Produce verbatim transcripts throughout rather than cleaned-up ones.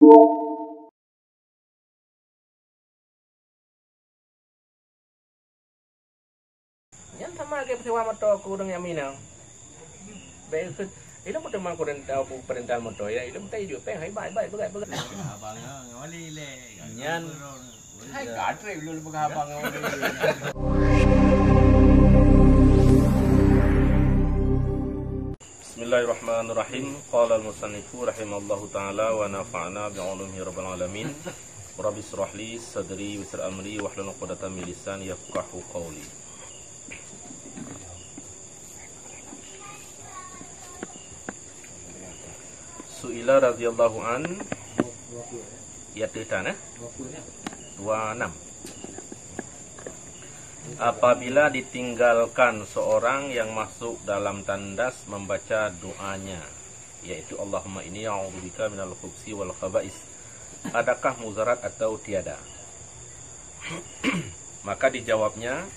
Nyan sama lagèe peusewa moto keu ureueng nyang minang. Bèk ikheun, ilôn peuteumang peurintah, peurintah moto, ya, ilôn meutai jeuet péng, hai bai, bai, beugat, beugat. Abang, ah, ngon lé, lé. Nyan. Hai, gatrek ulôn peugah abang ngon lé. Bismillahirrahmanirrahim. Qala al-musannifu rahimallahu ta'ala wa nafa'ana bi ulumihi rabbal alamin. Rabbi israh li sadri wa yassir amri wahlul 'uqdatam min lisani yafqahu qawli. Su'ila radhiyallahu an, ya, teuh tan, eh? Dua enam. Apabila ditinggalkan seorang yang masuk dalam tandas membaca doanya, yaitu Allahumma inni a'udzubika minal khubusi wal khaba'is, adakah mudarat atau tiada? Maka dijawabnya,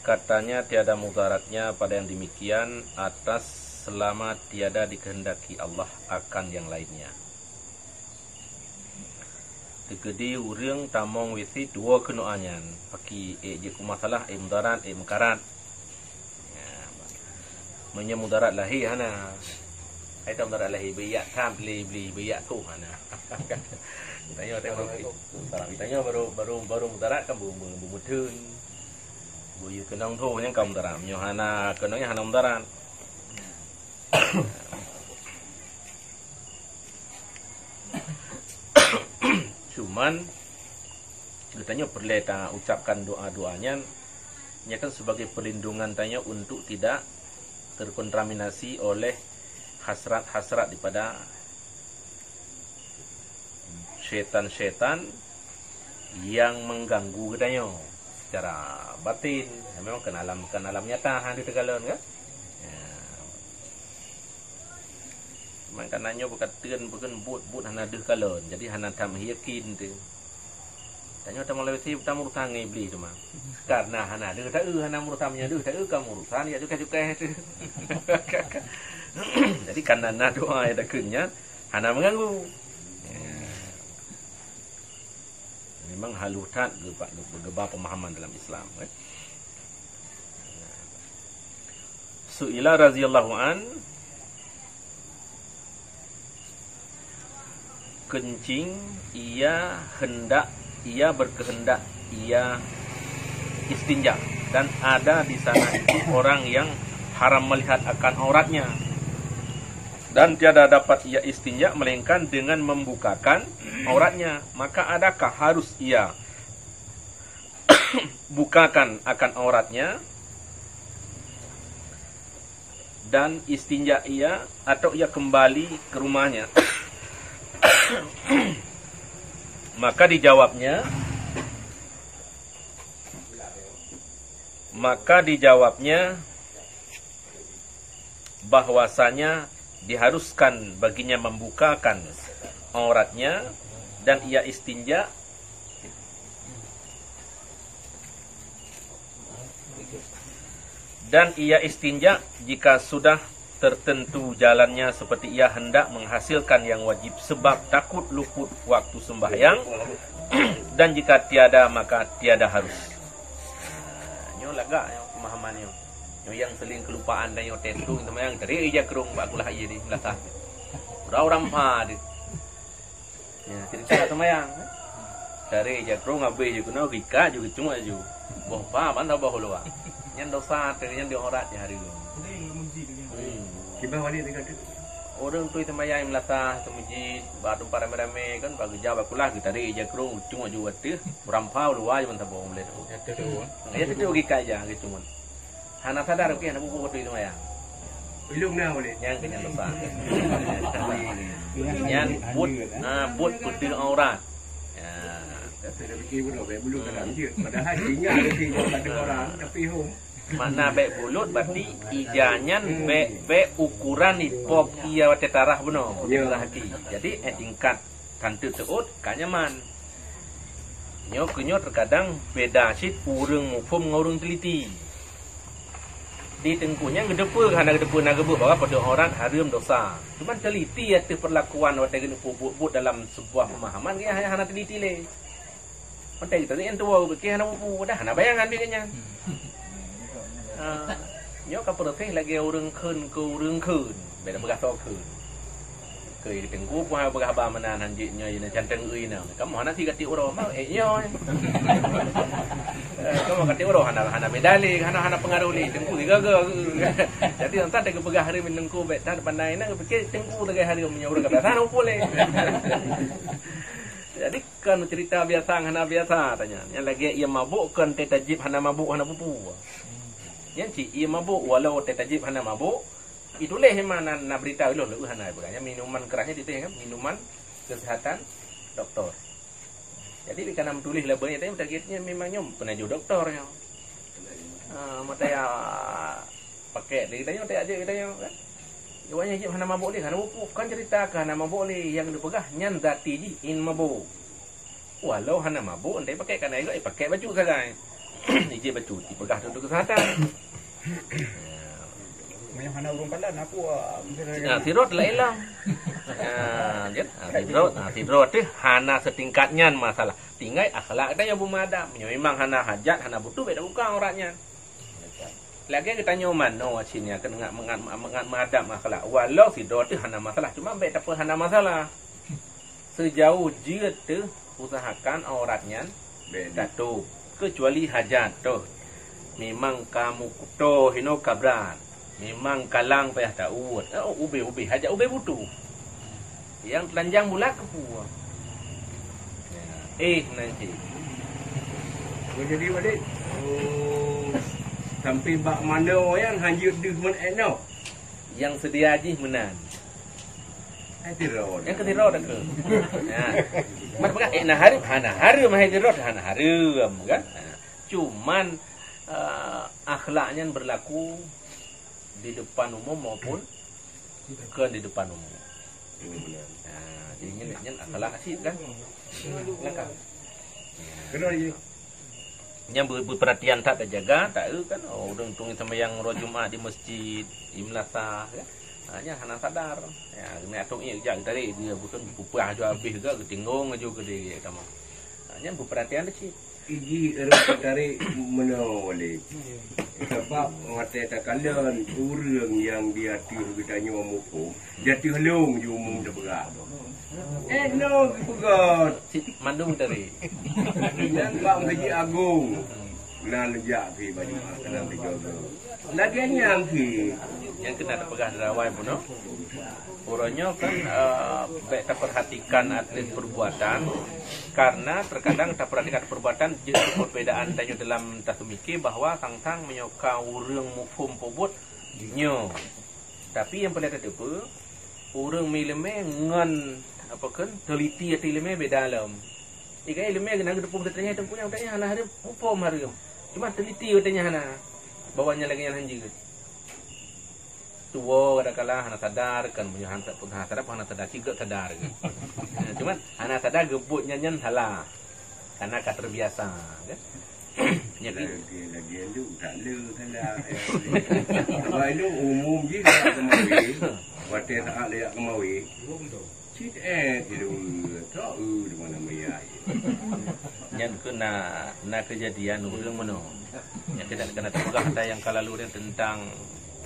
katanya tiada mudaratnya pada yang demikian atas selama tiada dikehendaki Allah akan yang lainnya. Teukeudi ureueng tamong W C dua keunoe nyan, paki ék jeuet keu masalah, ék mudarat, ék mukarat. Ya, meunyoe mudarat lahé hana. Ai tam mudarat lahé, beuyak that lé bli, beuyak toh hana. Tanyoe teuh baru, tanyoe baru, baru, baru mudarat kan bu-, bu-, bumeutheun. Buyue keunong toh nyan ka mudarat. Meunyoe hana keunong nyan hana mudarat. Cuman, geutanyoe peureulée ta ucapkan doa-doa nyan, nyan kan sebagai perlindungan tanyoe untuk tidak terkontaminasi oleh hasrat-hasrat daripada syaitan-syaitan yang mengganggu geutanyoe secara batin. Memang keu alam, keu alam nyata han teukalon, kan? Ya. Cuman karena nyoe beukateun beukeun buet-buet hana deuh kalon, jadi hana tam yakin teuh. Tanyoe tamong lewat sib tam urusan ngon Iblih teuma. Karena hana deuh taeu, hana urusan meunyoe deuh taeu ka urusan ya cukai-cukai teuh. Jadi karena na doa ya takheun nyan hana mengganggu. Ya. Memang halu that geuba, geuba pemahaman dalam Islam, eh. Su'ila radhiyallahu an, kencing, ia hendak, ia berkehendak, ia istinja, dan ada di sana itu orang yang haram melihat akan auratnya, dan tiada dapat ia istinja melainkan dengan membukakan auratnya, maka adakah harus ia bukakan akan auratnya dan istinja ia, atau ia kembali ke rumahnya? Maka dijawabnya, maka dijawabnya bahwasanya diharuskan baginya membukakan auratnya dan ia istinja, dan ia istinja jika sudah tertentu jalannya seperti ia hendak menghasilkan yang wajib sebab takut luput waktu sembahyang, dan jika tiada maka tiada harus. Nyoe lagak nyoe pemahaman nyoe. Nyoe nyang seuling keulupaan dan nyoe teuntèe teuma nyang tadi ija krong bak kulah ie di meunasah. Udah ureueng pha di. Ya, cerita seumayang. Tadi ija krong habéh ju keunoe gika ju geucungut ju. Boh pha ban boh luwa. Nyan dosa teuh nyan di aurat di hari. Hmm. Kiban wali teuka tu. Ureueng tui seumayang meunasah teuh masjid, bak teumpat ramé-ramé kan bak geujak bak kulah geutari ija krong geucungut ju ateuh. Ureueng pha luwa ju ban saboh mulai tu. Ya tu gika ija geucungut. Hana sadar mungkin hana bubu beutôi seumayang. Ilung na boleh. Nyang keu nyan dosa. Nyan buet, ah, buet peudeuh aurat. Ya. Saya dah fikir pun, bèk bulut dalam je. Padahal ingat ada tiga pada orang, tapi home. Makna bèk bulut berarti ija nyan bèk, bèk ukuran ipok ia watèe tarah bunoe, watèe tarah hati. Jadi, eh, tingkat tante teuôt ka nyaman. Nyoe keu nyoe terkadang beda cit ureueng muphom ngon ureueng teliti. Di teungku nyan geuteupeue hana geuteupeue na geubeuet bahwa padum aurat hareuem dosa. Cuman teliti ateueh peurlakuan watée geuneuk peubuet-buet dalam sebuah pemahaman, geuh hana teliti lé. Watée geutanyoe nyang tuwoe geupike hana mupu, dah hana bayangan pih geuh nyan. Ah, nyoe ka peureuséh lagée ureuëng kheun keu ureuëng kheun, beda peugah soe kheun. Keu teungku pun hana peugah haba meunan, hanjeuet nyoe ina canteng ui na. Kamoe hana si gati uroe, ma ék nyoe. Eh, kamoe gati uroe hana, hana medali, hana, hana pengaruh lé. Teungku sigaga. Jadi entah teuka peugah hari teungku bék that pandai na, pikir teungku lagée hari meunyoe ureuëng ka biasa na upul lé. Jadi kan cerita biasa ngon hana biasa tanya. Yang lagi ia mabuk kan teh tajib hana mabuk hana pupu. Yang cik ia mabuk walau teh tajib hana mabuk, itulah memang na, na berita ulun leuh hana bukan. Yang minuman kerasnya itu kan minuman kesehatan doktor. Jadi di kanan tulis lah banyak tanya targetnya memang nyom pernah jauh doktor nyom. Ah, mata ya pakai dari tanya tak ada tanya kan. Iwanya jib hana mabuk lé, hana mabuk kan cerita ke hana mabuk lé yang dipeugah nyan zati jih in mabuk. Walau hana mabuk, entah pakai kan ayo pakai baju sagai. Ijib baju dipeugah tu kesehatan. Meunyoe hana ureuëng palan, aku, ah, mungkin Nah, sirot lah hilang. Nah, kan? Nah, sirot, nah, sirot tu hana setingkat nyan masalah. Tinggai akhlak kita yang bemadab. Meunyoe memang hana hajat, hana butuh, beda buka aurat nyan. Lagée geutanyoe manoe cit nyan keuneuk mangat, mangat, mangat meuadab ngon akhlak. Walau sidroe teuh hana masalah, cuma bék tapeu hana masalah. Sejauh jeuet teuh usahakan aurat nyan Bék di- tatôb, keucuali hajat toh. Memang ka meukuto hinoe ka brat. Memang kalang payah tauet. Oh, ubé-ubé hajat ubé butuh. Yang telanjang bulat keupue. Eh, nan cit. Oh, jadi balik. Oh, sampai bak mana yang hanyut deuh men enok. Yang sedia jih meunan. Hai tiro. Yang keutiro dah ke. Ya. Mat peugah, eh, na hareuem, hana hareuem, hai tiro, hana hareuem, kan? Ha. Cuman, eh, akhlak nyan berlaku di depan umum maupun bukan di depan umum. Hmm, benar. Ha, jadi nyan, nyan akhlak asyik kan? Langkah. Kena lagi. Nyan be-, beupeuratian that tajaga, taeu kan, oh, ureuëng tueng seumayang uroe Jumat di masjid, di meulasah, kan. Ha, nyan hana sadar. Ya, keuneuk atong ié jak geutarek dia, bukan pupah aju habéh juga, geutinggong aju keu dia, dia kamoe. Ha, nyan beupeuratian cit. Iji ureuëng tarék meunoe lé. Sabab watée takalon ureuëng nyang di ateueh geutanyoe muphom, di ateueh lôn ju umum teupeugah. Eh, no geupeugah. Cit mandum tarék. Nyang bak Masjid Agong. Na neujak pi baju makanan teujodoh. Lagée nyan pi. Nyang keuneuk tapeugah di awai bunoe. Uroe nyoe kan, eh, bék tapeurhatikan ateueh perbuatan, karena terkadang tapeurhatikan perbuatan jeuet perbedaan tanyoe dalam taseumiké bahwa sang-sang meunyoe ka ureuëng muphom peubuet nyoe. Tapi nyang peureulée tateupeue, ureuëng meuileumé ngon, apa kheun, teliti ateueh ileumé beda lom. Ikai ileumé geunan geuteupeue teunyang teungku nyang teunyang hana hareuem, muphom hareuem. Cuma teliti teunyang hana, bahwa nyang lagée nyan hanjeuet. Tuwoe kadang-kadang hana sadar, kan meunyoe hana, hana sadar, hana sadar, cigek sadar. Cuman hana sadar geubeuet nyan, nyan salah. Karena ka terbiasa, kan? Jadi lagi, lagi tu tak le salah. Sebab itu umum je nak kemawi. Watée saat dia kemawi. Cit eh tidur. Tak eh di mana maya. Nyan keu na, na kejadian ureuëng meunoe. Nyang keunan keunan tapeugah ata nyang ka lalu nyan teuntang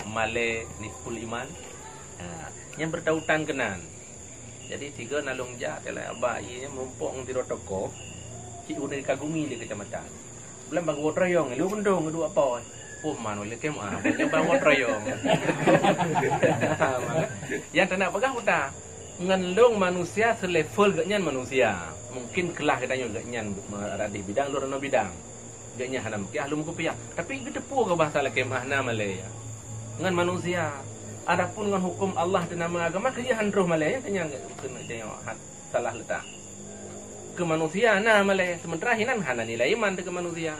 malée nisful iman. Ha, nyang beutautan keunan. Jadi tiga nalong jak teulah aba ie nyan meurumpok ngon sidroe tokoh. Cit ureuëng dikagumi di kecamatan. Bulan bagoe troyong, lu bendong dua apoy. Oh, man uleh kem ah, bukan bagoe troyong. Nyang teunak peugah buta. Ngon lôn manusia selevel geuh nyan manusia. Mungkin keulah geutanyoe geuh nyan radeh bidang, lôn reunoe bidang. Geuh nyan hana mungkin ahli meukupiah. Tapi geuteupeue keu bahasa lakée meuah na malée ya. Ngon manusia. Adapun ngon huköm Allah teunama agama keu jih han troh malée ya, keu nyang keuneuk jih nyoe hat salah leutak. Keu manusia na malée, sementara hinan hana nilai iman teuh keu manusia.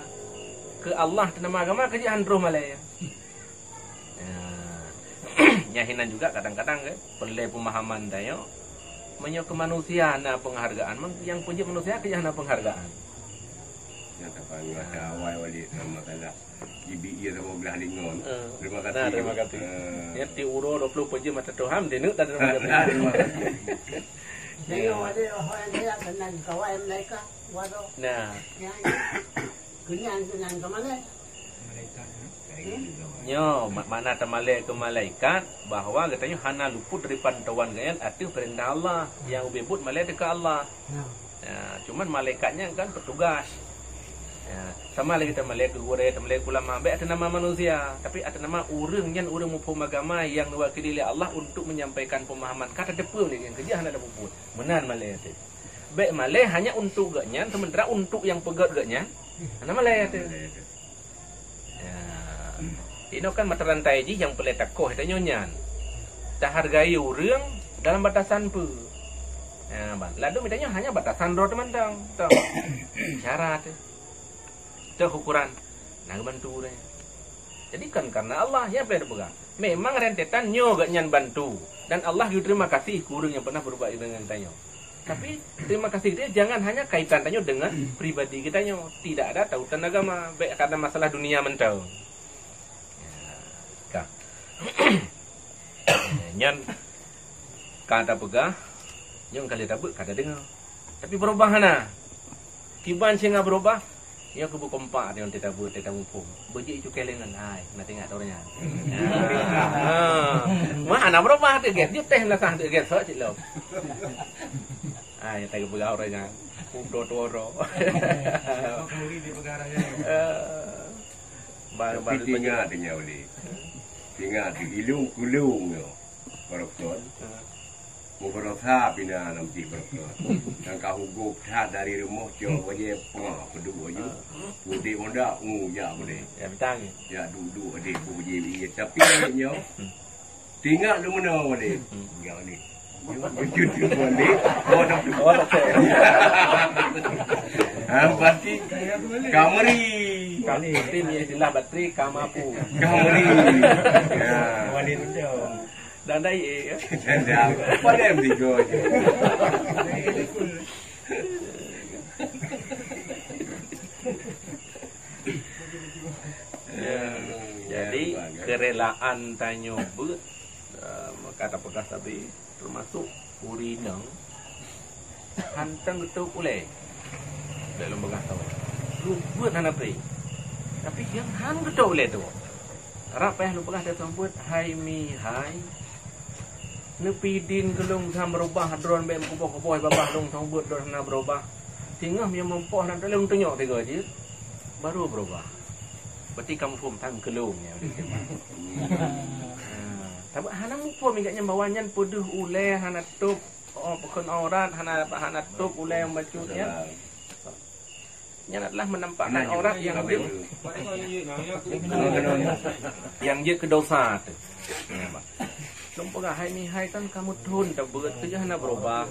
Keu Allah teunama agama keu jih han troh malée ya. Ya. Nyan hinan juga kadang-kadang ke, peureulée peumahaman tanyoe, meunyoe keu manusia na peunghargaan, meng-, nyang peujeuet manusia keu jih hana peunghargaan. Nyang tapanggil masa awai wali dalam masalah G B E sama belah lingon. Eh, terima kasih. Nah, terima kasih. Eh. Ya, ti uroe dua puluh empat jam mata Tuhan, dia nak tak terima kasih. Nah, terima kasih. Saya wali, oh, yang saya kenal kawan mereka, waduh. Nah. Yang kenyan, kenyan ke mana? Nyoe mak-, makna tamalée keu malaikat, bahwa geutanyoe hana luput dari pantauan geutanyoe ateueh peurintah Allah, nyang ubé buet malée teuka Allah. Ya. Ya, cuman malaikat nyan kan petugas. Ya, sama lagée tamalée keu gurée, tamalée keu ulama, bék ateueh nama manusia, tapi ateueh nama ureuëng nyan ureuëng muphom agama nyang diwakili lé Allah untuk menyampaikan pemahaman. Ka tateupeue lé nyan keujah hana tapeubuet. Meunan malée teuh. Bék malée hanya untuk geuhnyan, sementara untuk nyang peugét geuhnyan hana malée teuh. Ya. Inoe kan mata rantai jih nyang peureulée takoh tanyoe nyan. Tahargai ureuëng dalam batasan peue? Ya, ban. Ladôm tanyoe hanya batasan droe teumantong. Toh. Syarat teuh. Toh ukuran. Nah, bantu ureuëng. Jadi kan karena Allah nyang peureulée tapeugah. Memang rentetan nyoe geuhnyan bantu. Dan Allah geuteurimong kasih keu ureuëng nyang pernah berbuat dengan tanyoe. Tapi terima kasih dia jangan hanya kaitan tanyoe dengan pribadi geutanyoe. Tidak ada tautan agama, bék karena masalah dunia mantong. Ya, ka. Nyan ka tapeugah, nyoe ka lheueh tabeuet ka tadeungoe. Tapi beurubah hana. Kiban singa beurubah, nyoe keubu kompak nyoe teutabeuet, teutabeuet muphom. Beujeuet cukai lengan, hai, na teuingat ureuëng nyan. Ha. Mah hana beurubah teuh gét, jeuet teh meunasah teuh gét, sok cit lom. Hai, nyang tapeugah ureuëng nyan. Udah tuoro. Eh. Ba-, tapi ba-, tinggai teuh nyoe ulih. Tinggai teuh ilung kulung nyoe. Barokon. Ha. Meubarosa pina lam ti barokon. Dan ka hugop that dari rumoh cok wajée pengah peuduk aju. Ha. Pudek honda, uh, jak pudek. Ya, bintang. Jak duduk adik bu je iya. Tapi nyoe, tinggai leumeuna wale. Hmm. Ya ni. Cucu balik. Oh, tak. Oh, tak. Ah, berarti kameri. Bateri ni istilah bateri ka mampu. Kameri. Ya. Wali tu. Dan dai, eh, ya. Dan dai. Pada yang tiga je. Ya. Jadi, kerelaan tanyoe beuet, eh, maka tapeugah sabe, termasuk ureuëng inong, hantang geutôp ulée. Bék lôn peugah tho. Lôn beuet hana pré. Tapi nyang han geutôp ulée tu. Rab payah lôn peugah, dia sambot, "Hai mi hai. Neupidin keu lôn sam beurubah droen bék meukuboh-kuboh babah lôn sambot droen hana beurubah. Singoh meunyoe meupoh hana lôn tunyok tiga jeuet. Baru beurubah." Berarti kamu phom tan keu lôn ya. Ha, tapi hana muphom ingat nyan bahwa nyan peudeuh ulée hana tôp. Oh, pakon aurat hana, hana tôp ulée nyang bacut nyan. Nyan adalah menampakkan aurat nyang jeuet, nyang jeuet keu dosa tu. Lôn peugah hai mi hai kan kamoe thon tabeuet tu hana beurubah.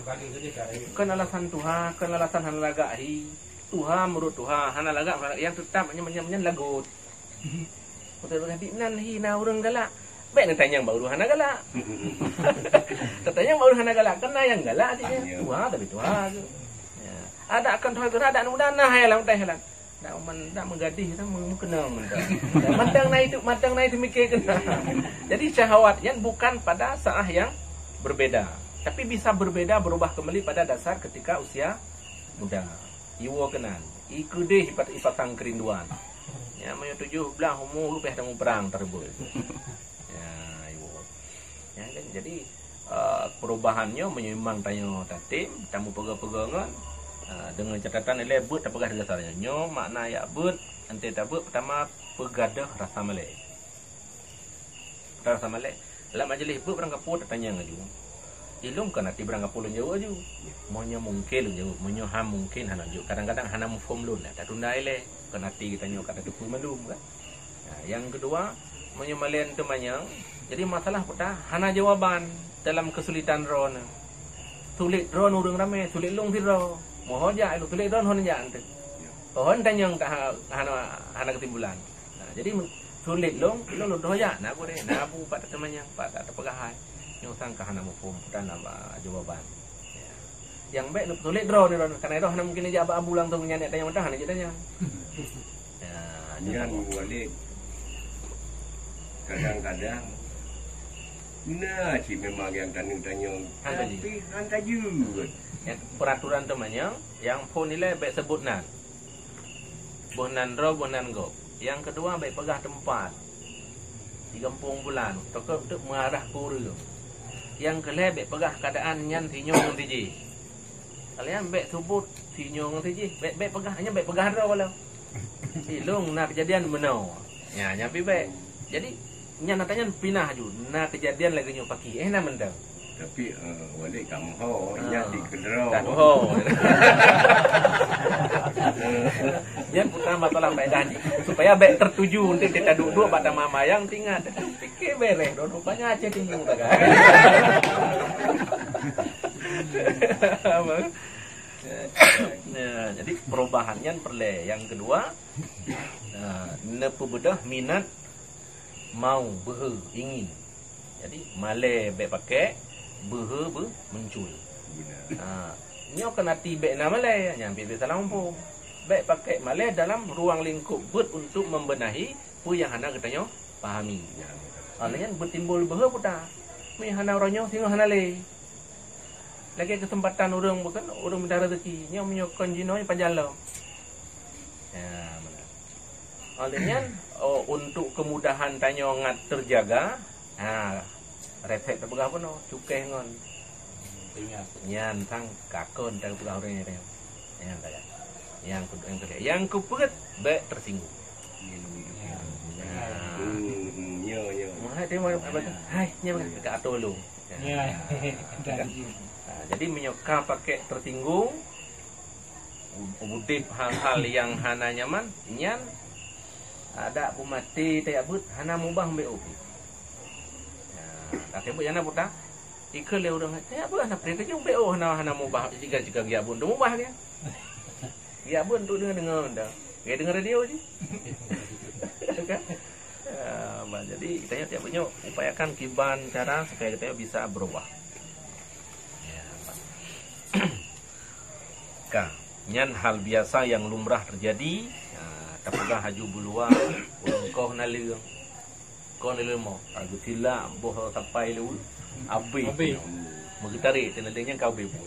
Kon alasan tuha, kon alasan hana lagak hi. Tuha meurut tuha hana lagak, hana lagak, nyang teutap nyan, nyan, nyan lagot. Beutôi, beutôi. Di nan hi na ureuëng galak. Bék neutanyong bak ureuëng hana galak. Teutanyong bak ureuëng hana galak, keunan nyang galak cit nyan. Ya. Tuha tapi tuha tu. Ya. Adak kan tuha tu adak muda nah ya lam teh lan. Dak man, dak meugadih tu meukeunong mantong. Mantong na itu, mantong na itu mikir keunan. Jadi syahwat nyan bukan pada saat yang berbeda, tapi bisa berbeda berubah kembali pada dasar ketika usia muda. Iwoe keunan. I keudeh ipat-, ipasang keurinduan. Ya, meunyoe tujoh blaih umu leubeh tanggong prang teureubeut. Ya, iwoe. Ya kan? Jadi, eh, perubahan nyoe meunyoe memang tanyoe tatem, tamu peugah-peugah ngon, eh, dengan catatan ilée beuet tapeugah dasar nyoe. Nyoe makna ayat beuet, enteuk tabeuet pertama peugadôh rasa malée. Rasa malée. Lam majlis beuet barangkapeue tatanyong laju. Ilôn kon até barangkapeue lôn jaweueb laju. Meunyoe mungken lôn jaweueb, meunyoe han mungken hana jaweueb. Kadang-kadang hana muphom lôn, tatunda ilée. Kon até geutanyoe ka tateupeue mandum kan. Nah, nyang keudua, meunyoe malée teumanyong, jadi masalah peue ta hana jawaban dalam keusulitan droeneuh. Sulet droeneuh ureuëng ramé, sulet lôn sidroe. Moho jak ilôn, sulet droeneuh hana jak enteuk. Hon tanyong ta ha-, hana, hana keusimpulan. Nah, jadi sulet lôn, lôn lôn toh jak, na gurée, na bu pat teumanyong, pat tapeugah hai. Nyoe sang ka hana muphom, peue ta na ba jawaban. Ya. Nyang bék neupeusulet droeneuh, droeneuh. Karena droeneuh hana mungken jak bak abu langsung nyan, tanyong mantong hana jitanyong. Ya, nyan Walid. Kadang-kadang na cit memang nyang taneuk tanyong, tapi han tajeuet. Nyan peraturan teumanyong, nyang phôn ilée bék seubut nan. Boh nan droe, boh nan gob. Nyang keudua bék peugah teumpat. Di gampông bulan, teuka teuk meuarah keu ureuëng. Nyang keulhée bék peugah keuadaan nyan sinyoe ngon sijih. Kalian bék seubut sinyoe ngon sijih, bék, bék peugah, hanya bék peugah droe waleueng. Ilong na keujadian meunoe. Nya, nyan pih bék. Jadi, nyan ata nyan pinah ju, na keujadian lagée nyoe paki. Eh, na mantong. Tapi, eh, Walid kamoe ho, nyan di keudroe. Nyan bukan masalah faedah jih. Supaya bék tertuju untuk kita duduk bak tamayang, ingat. Oke, bereh. Duduk banyak aja tinggi muka kan. Ya, jadi perubahan nyan perle. Yang kedua, nah, neupeubeudôh minat mau, beuhe, ingin. Jadi, malée bék pakai, beuhe beu muncul. Ha, nyoe kan hati bék na malée, nyang pih salah muphom. Bék pakai malée dalam ruang lingkup buet untuk membenahi peue nyang hana geutanyoe pahami. Oleh nyan beutimbul beuhe buta. Mi hana uroe nyoe singoh hana lé. Lagée keuseumpatan ureuëng bukan ureuëng mita rezeki, nyoe meunyoe kon jinoe pajan lom. Ya, benar. Oleh nyan, oh, untuk kemudahan tanyoe ngat terjaga, ha, resep teupeugah bunoe, cukéh ngon. Ingat. Nyan sang kakon teupeugah ureuëng nyan. Nyan saja. Yang kedua, yang kedua, yang keupeuet, bék tersinggung. Ya. Hmm, hmm, ya, ya. Mahai dia mau apa tu? Hai, nyan ka atau lu. Ya. Ha, jadi meunyoe ka pakai tersinggung, udeb hal-hal nyang hana nyaman, nyan adak peumaté tajak beuet hana mubah B O P. Nah, ka beuet hana buta. Ikheun lé ureuëng, tajak beuet hana preh kajong B O hana, hana mubah, jika, jika giak beuet mubah dia. Giak beuet untuk deungoe-deungoe dah. Giak deungoe radio je. Kan? Ah, bah, jadi kita tiap menyok upayakan kiban cara supaya kita bisa berubah. Ya, bah. Ka, nyan hal biasa nyang lumrah terjadi. Ha, tapeugah haju buluwa, ureuëng koh naleueng. Koh naleueng mo, ka geutilak boh sapai lé ureuëng. Abéh. Abéh. Meugeutarék teuh naleueng nyan ka abéh boh.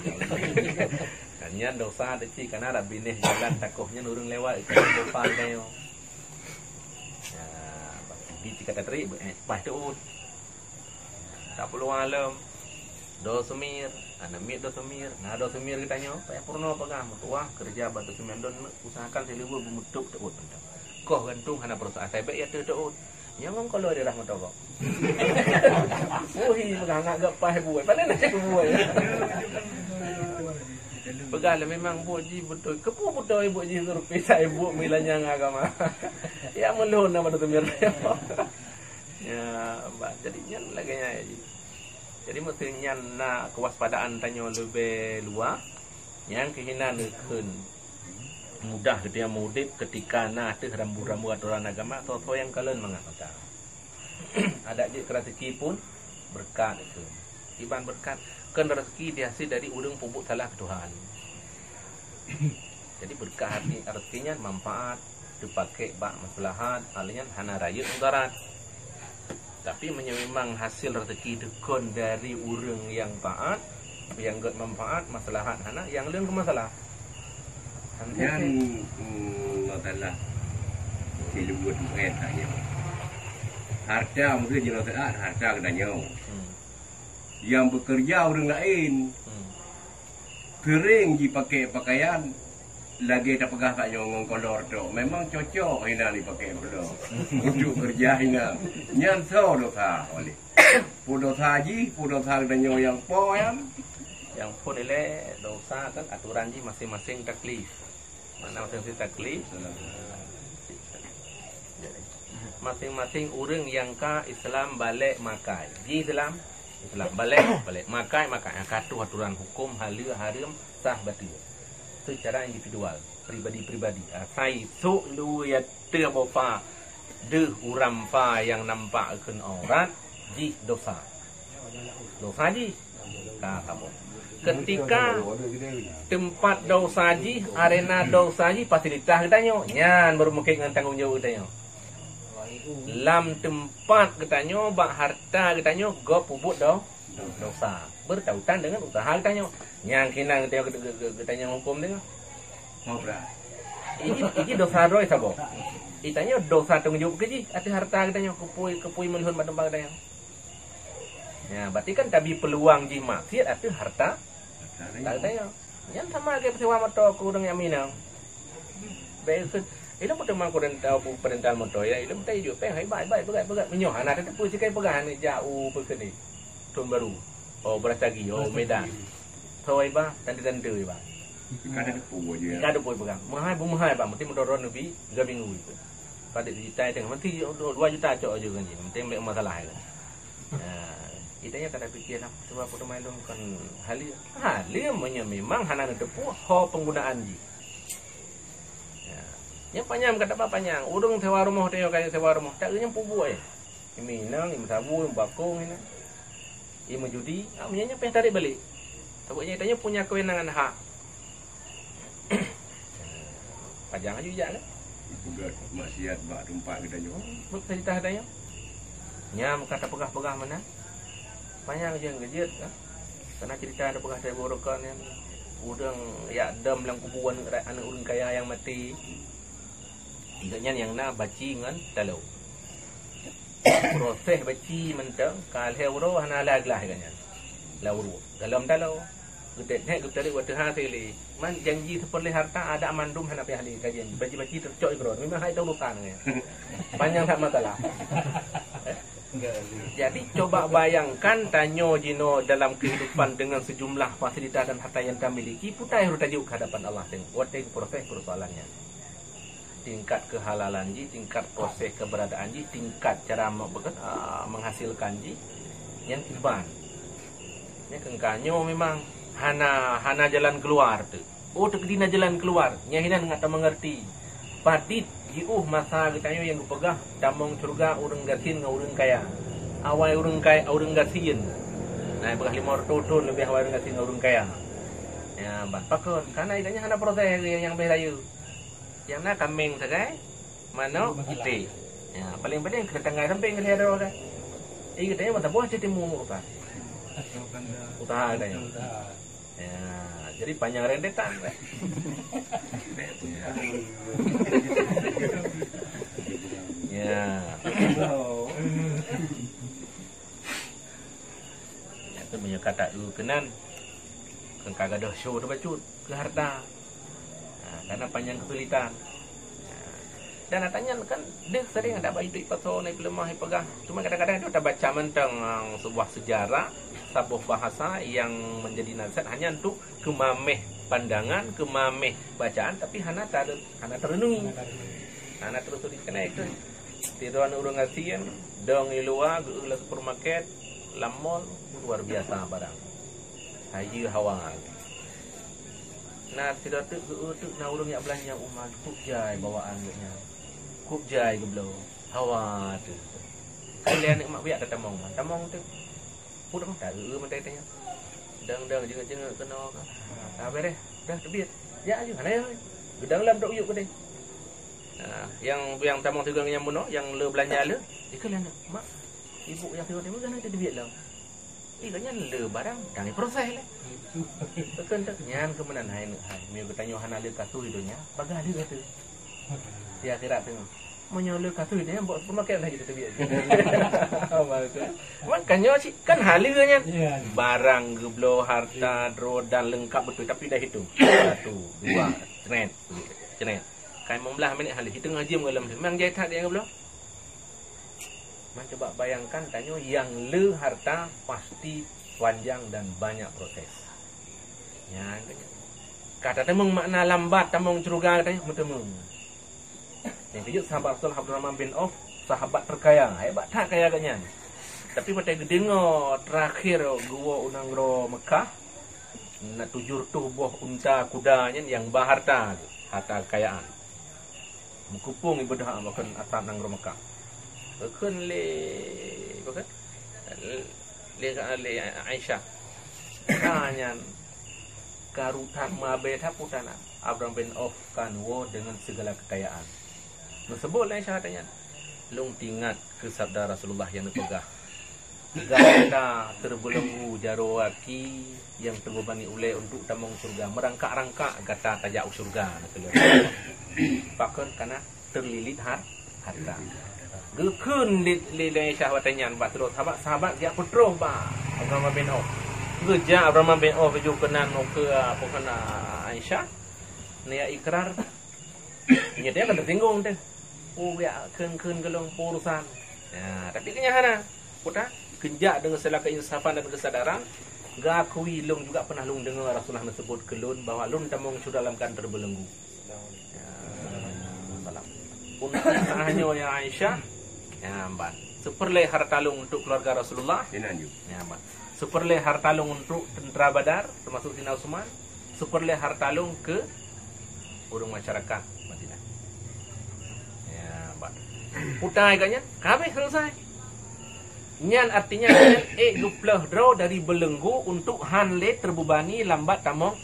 Ka nyan dosa teuci, kana dak binéh jalan takoh nyan ureuëng lewat, ka boh pai kayo. Ha, di tika taterik, eh, paih teuôt. Tapeuloh lom. Do seumir, aneuk miet do seumir, na do seumir geutanyoe, payah peurunoe peugah meutuwah keureuja bak do seumir don, usahakan sileubeu beumeutup teuôt mantong. Koh gantung hana peurasaan, asai bék ya teuôt. Nyang ngon kolor di rahmat Allah. Uhi peugah ngak gak paih buet. Paling nak cek buet. Peugah lah memang buet jih beutôi. Kepu beutôi buet jih surpi sai buet meulanyang agama. Ya meulon nama do seumir. Ya, bah, jadi nyan lagée nyan jih. Jadi meusti nyan na kewaspadaan tanyoe leubeh luwa, nyang keuhinan kheun mudah geutanyoe meuudeb keutika na ateueh rambu-rambu atoran agama, soe-soe nyang kalon mangat mata. Adak jeuet keu raseuki pun beureukat kheun. Iban beureukat, kheun raseuki dihasil dari ureuëng peubuet salah keu Tuhan. Jadi beureukat hati, artinya manfaat, teupaké bak maslahat, hal nyan hana rayeuk mudarat. Tapi meunyoe memang hasil raseuki teuh kon dari ureuëng nyang taat, nyang gét manfaat, maslahat hana, nyang leueng keu masalah. Nyan, hmm, masalah siluweue Tuhan tanya. Harta mungkin jinoe taat, harta geutanyoe. Hmm. Nyang beukeureuja ureuëng laén. Hmm. Seuréng jipaké pakaian lagée tapeugah tanyoe ngon kolor tok. Memang cocok hina jipaké kolor. Untuk keureuja hina. Nyan soe dosa, Walid? Peue dosa jih, peue dosa geutanyoe nyang po nyan? Nyang phon ilée dosa kan atoran jih maséng-maséng taklif. Makna maséng-maséng taklif. Maséng-maséng ureuëng nyang ka Islam balek makai. Ji Islam, Islam balek, balek makai, makai. Nyang ka tuh atoran huköm haleue hareuem sah bateue. Seucara individual, pribadi-pribadi. Asai sok luweue teuboh pa deuh uram pa nyang nampak kheun aurat, jih dosa. Dosa jih. Ka saboh. Ketika teumpat dosa jih, arena dosa jih, fasilitas geutanyoe, nyan baru mungken ngon tanggong jaweueb geutanyoe. Lam teumpat geutanyoe, bak harta geutanyoe, gob peubuet do-, dosa. Beutautan deungon useuha geutanyoe. Nyang keunan geutanyoe, geu-, geu-, geutanyoe huköm deungon. Ini, ini dosa droe saboh. Geutanyoe dosa tanggong jaweueb keu jih, ateueh harta geutanyoe, keupui, keupui meulhon bak teumpat geutanyoe. Ya, berarti kan tabi peuluang jih maksiat ateueh harta, harta geutanyoe. Nyan sama lagée peusewa moto keu ureuëng nyang minang. Baik, ilôn peuteumang keu renta, peurintah moto, ya, ilôn peutai jok péng, hai bai, bai, peugah, peugah. Meunyoe hana teupeue sikai peugah, hana jak u peue keude. Thon Baru. Oh, Brastagi, oh, Medan. Thoi ba, tante-tante ba. Kada teupeue je. Kada teupeue peugah. Meuhai, beumeuhai ba, meuti meudoron neubi tiga minggu itu. Pada juta tengah, meuti dua juta cok aja kan je. Meuti ambil masalah itu. Nah, kita nya kada pikir lah, sebab peurintah lôn kan hali, hali meunyoe memang hana neuteupeue ho penggunaan jih. Ya. Nyang panyang kata apa panyang. Ureuëng sewa rumoh teuh, kaya sewa rumoh. Tak nyang pubuet, eh. Iminang, imeusabu, imeubakong, ina. Imeujudi, ah, meunyoe nyan payah tarék balék. Sabab nyan tanyoe punya kewenangan hak. Pajang aju jak lah. Peugah maksiat bak teumpat geutanyoe. Bak cerita geutanyoe. Nyang ka tapeugah-peugah meunan. Panyang jeuet geujeuet, ah. Karena cerita ada peugah dari Borokan yang ureuëng yak dam lam kubu aneuëk, aneuëk ureuëng kaya yang mati. Ingat nyan nyang na baci ngon talo. Proses baci mantong, ka lhée uroe hana lhée glah ingat nyan. Lam uroe, dalam talo. Geutet-tet geutarék wateuha silé. Man janji seperleh harta ada mandum hana payah lé kajian. Baci-baci teucok ikron. Memang hai urusan nyan. Panyang that masalah. Jadi, coba bayangkan tanyoe jinoe dalam kehidupan dengan sejumlah fasilitas dan harta yang tamiliki, peue nyang harôh tajok ke hadapan Allah teuh watée proses persoalan nyan. Tingkat kehalalan jih, tingkat proses keberadaan jih, tingkat cara me-, bekat, ah, menghasilkan jih, nyan kiban. Nyan keungka nyoe memang hana, hana jalan keluar teuh. Oh, teukeudi na jalan keuluwa, nyan hinan ngat tameungeurti. Padit jiôh masa geutanyoe nyang geupeugah tamong syeuruga ureuëng gasien ngon ureuëng kaya. Awai ureuëng kay-, ureuëng gasien. Nah, peugah lima ratus thon leubeh awai ureuëng gasien ngon ureuëng kaya. Ya, ban pakon? Karena geutanyoe hana proses nyang, nyang beh rayeuk. Nyang na kameng sagai, manok, iték. Ya, paling penting keudatang sampéng keu lhée droe kan. Jadi geutanyoe mata boh cit timu usaha. Usaha geutanyoe. Ya, jadi panjang rentetan. Ya. Nyan keuh meunyoe ka ta-eu keunan, keu ka gadôh show teuh bacut keu harta. Ha, karena panjang keusulitan. Ha, dan ata nyan kan deuh sering ada bayi duek pasoe na peuleumah ipeugah. Cuma kadang-kadang itu tabaca mantong, ah, sebuah sejarah, saboh bahasa yang menjadi nasihat hanya untuk keumameh pandangan, keumameh bacaan, tapi hana ta-, hana teureunui. Hana teureunui keunan itu. Sidroe ureuëng gasien, dong i luwa, geuéh lam supermarket, lam mall, luar biasa barang. Hayeue hawa. Na sidroe teuk geuéh teuk na ureuëng jak beulanja uma, kok jai bawaan geuh nyan. Kok jai geubloe. Hawa teuh. Keu lhée aneuëk mak biak tatamong, tamong teuk. Peuet mata eu mata tanya. Dang-dang jingeuet-jingeuet keunoe ka. Ha, bereh. Dah teubiet. Ya aju hana ya. Geudang lam dok yuk keudeh. Ha, yang, yang tamong sigoe nyang bunoe, yang le beulanja le. Ikeu lé aneuk, "Mak, ibu nyang sigoe timu kan teubiet lom." Ih, kan nyan le barang, dang proses lé. Teukon tak nyan keumeunang hai neuk hai. Meunyoe geutanyoe hana le kasus di donya, bagah le kasus. Di akhirat tu. Meunyoe le kasus dia, buat supermarket dah jadi terbiak. Makanya sih, kan hala nyan. Ya. Barang geubloe, harta, droe dan lengkap betul, tapi dah hitung. Satu, dua, cret, cret. Kai limong belas minit hala hitung aja mengalam. Memang jai that dia geubloe. Man coba bayangkan tanyoe yang le harta pasti panjang dan banyak proses. Nyan kata tamong makna lambat tamong syeuruga tanyoe meuteumong. Nyang keujeuet sahabat Rasul Abdurrahman bin Auf, sahabat terkaya, hebat that kaya geuh nyan. Tapi watée geudeungoe terakhir geuwoe u nanggroe Mekah, na tujoh reutôh boh unta kuda nyan nyang ba harta, harta kekayaan. Meukupông ibadah bahkan atap nanggroe Mekah. Bahkan lé, bahkan lé, lé Aisyah. Ha nyan Karu that, meuabée that, peue tana. Abdurrahman bin Auf ka neuwoe deungon sigala keukayaan. Neuseubut lé Aisyah nyan. Lôn teuingat keu sabda Rasulullah nyang neupeugah, "Gata teubeulenggu jaroe gaki nyang teubani ulée untuk tamong syeuruga. Meurangkak-rangkak gata tajak u syeuruga." Pakon kana teulilit har-, harta. Geukheun lé, lé, lé Aisyah watée nyan bak sidroe sahabat, sahabat geujak peutroh bak Abdurrahman bin Auf. Geujak Abdurrahman bin Auf, geujok keunan keu, apa, keunan Aisyah, neujak ikrar. Nyan dia kan tersinggung teuh. Oh, geujak kheun-kheun keu lôn urusan. Ya, tapi geunyan hana. Peue tana, geujak deungon segala keinsafan dan keusadaran, geukui lôn juga pernah lôn deungoe Rasulullah neuseubut keu lôn bahwa lôn tamong syeuruga dalam keuadaan teubeulenggu. Ya, salam. Untuk saat nyoe ya Aisyah, ya, ban. Seperlée harta lôn untuk keluarga Rasulullah. Inan ju. Ya, ban. Seperlée harta lôn untuk tentera Badar, termasuk Saidina Utsman. Seperlée harta lôn keu ureuëng masyarakat Madinah. Ya, ban. Peue tana keu nyan, ka habéh selesai. Nyan artinya nyan ék geuplôh droe dari beulenggu untuk hán lé teububani lambat tamong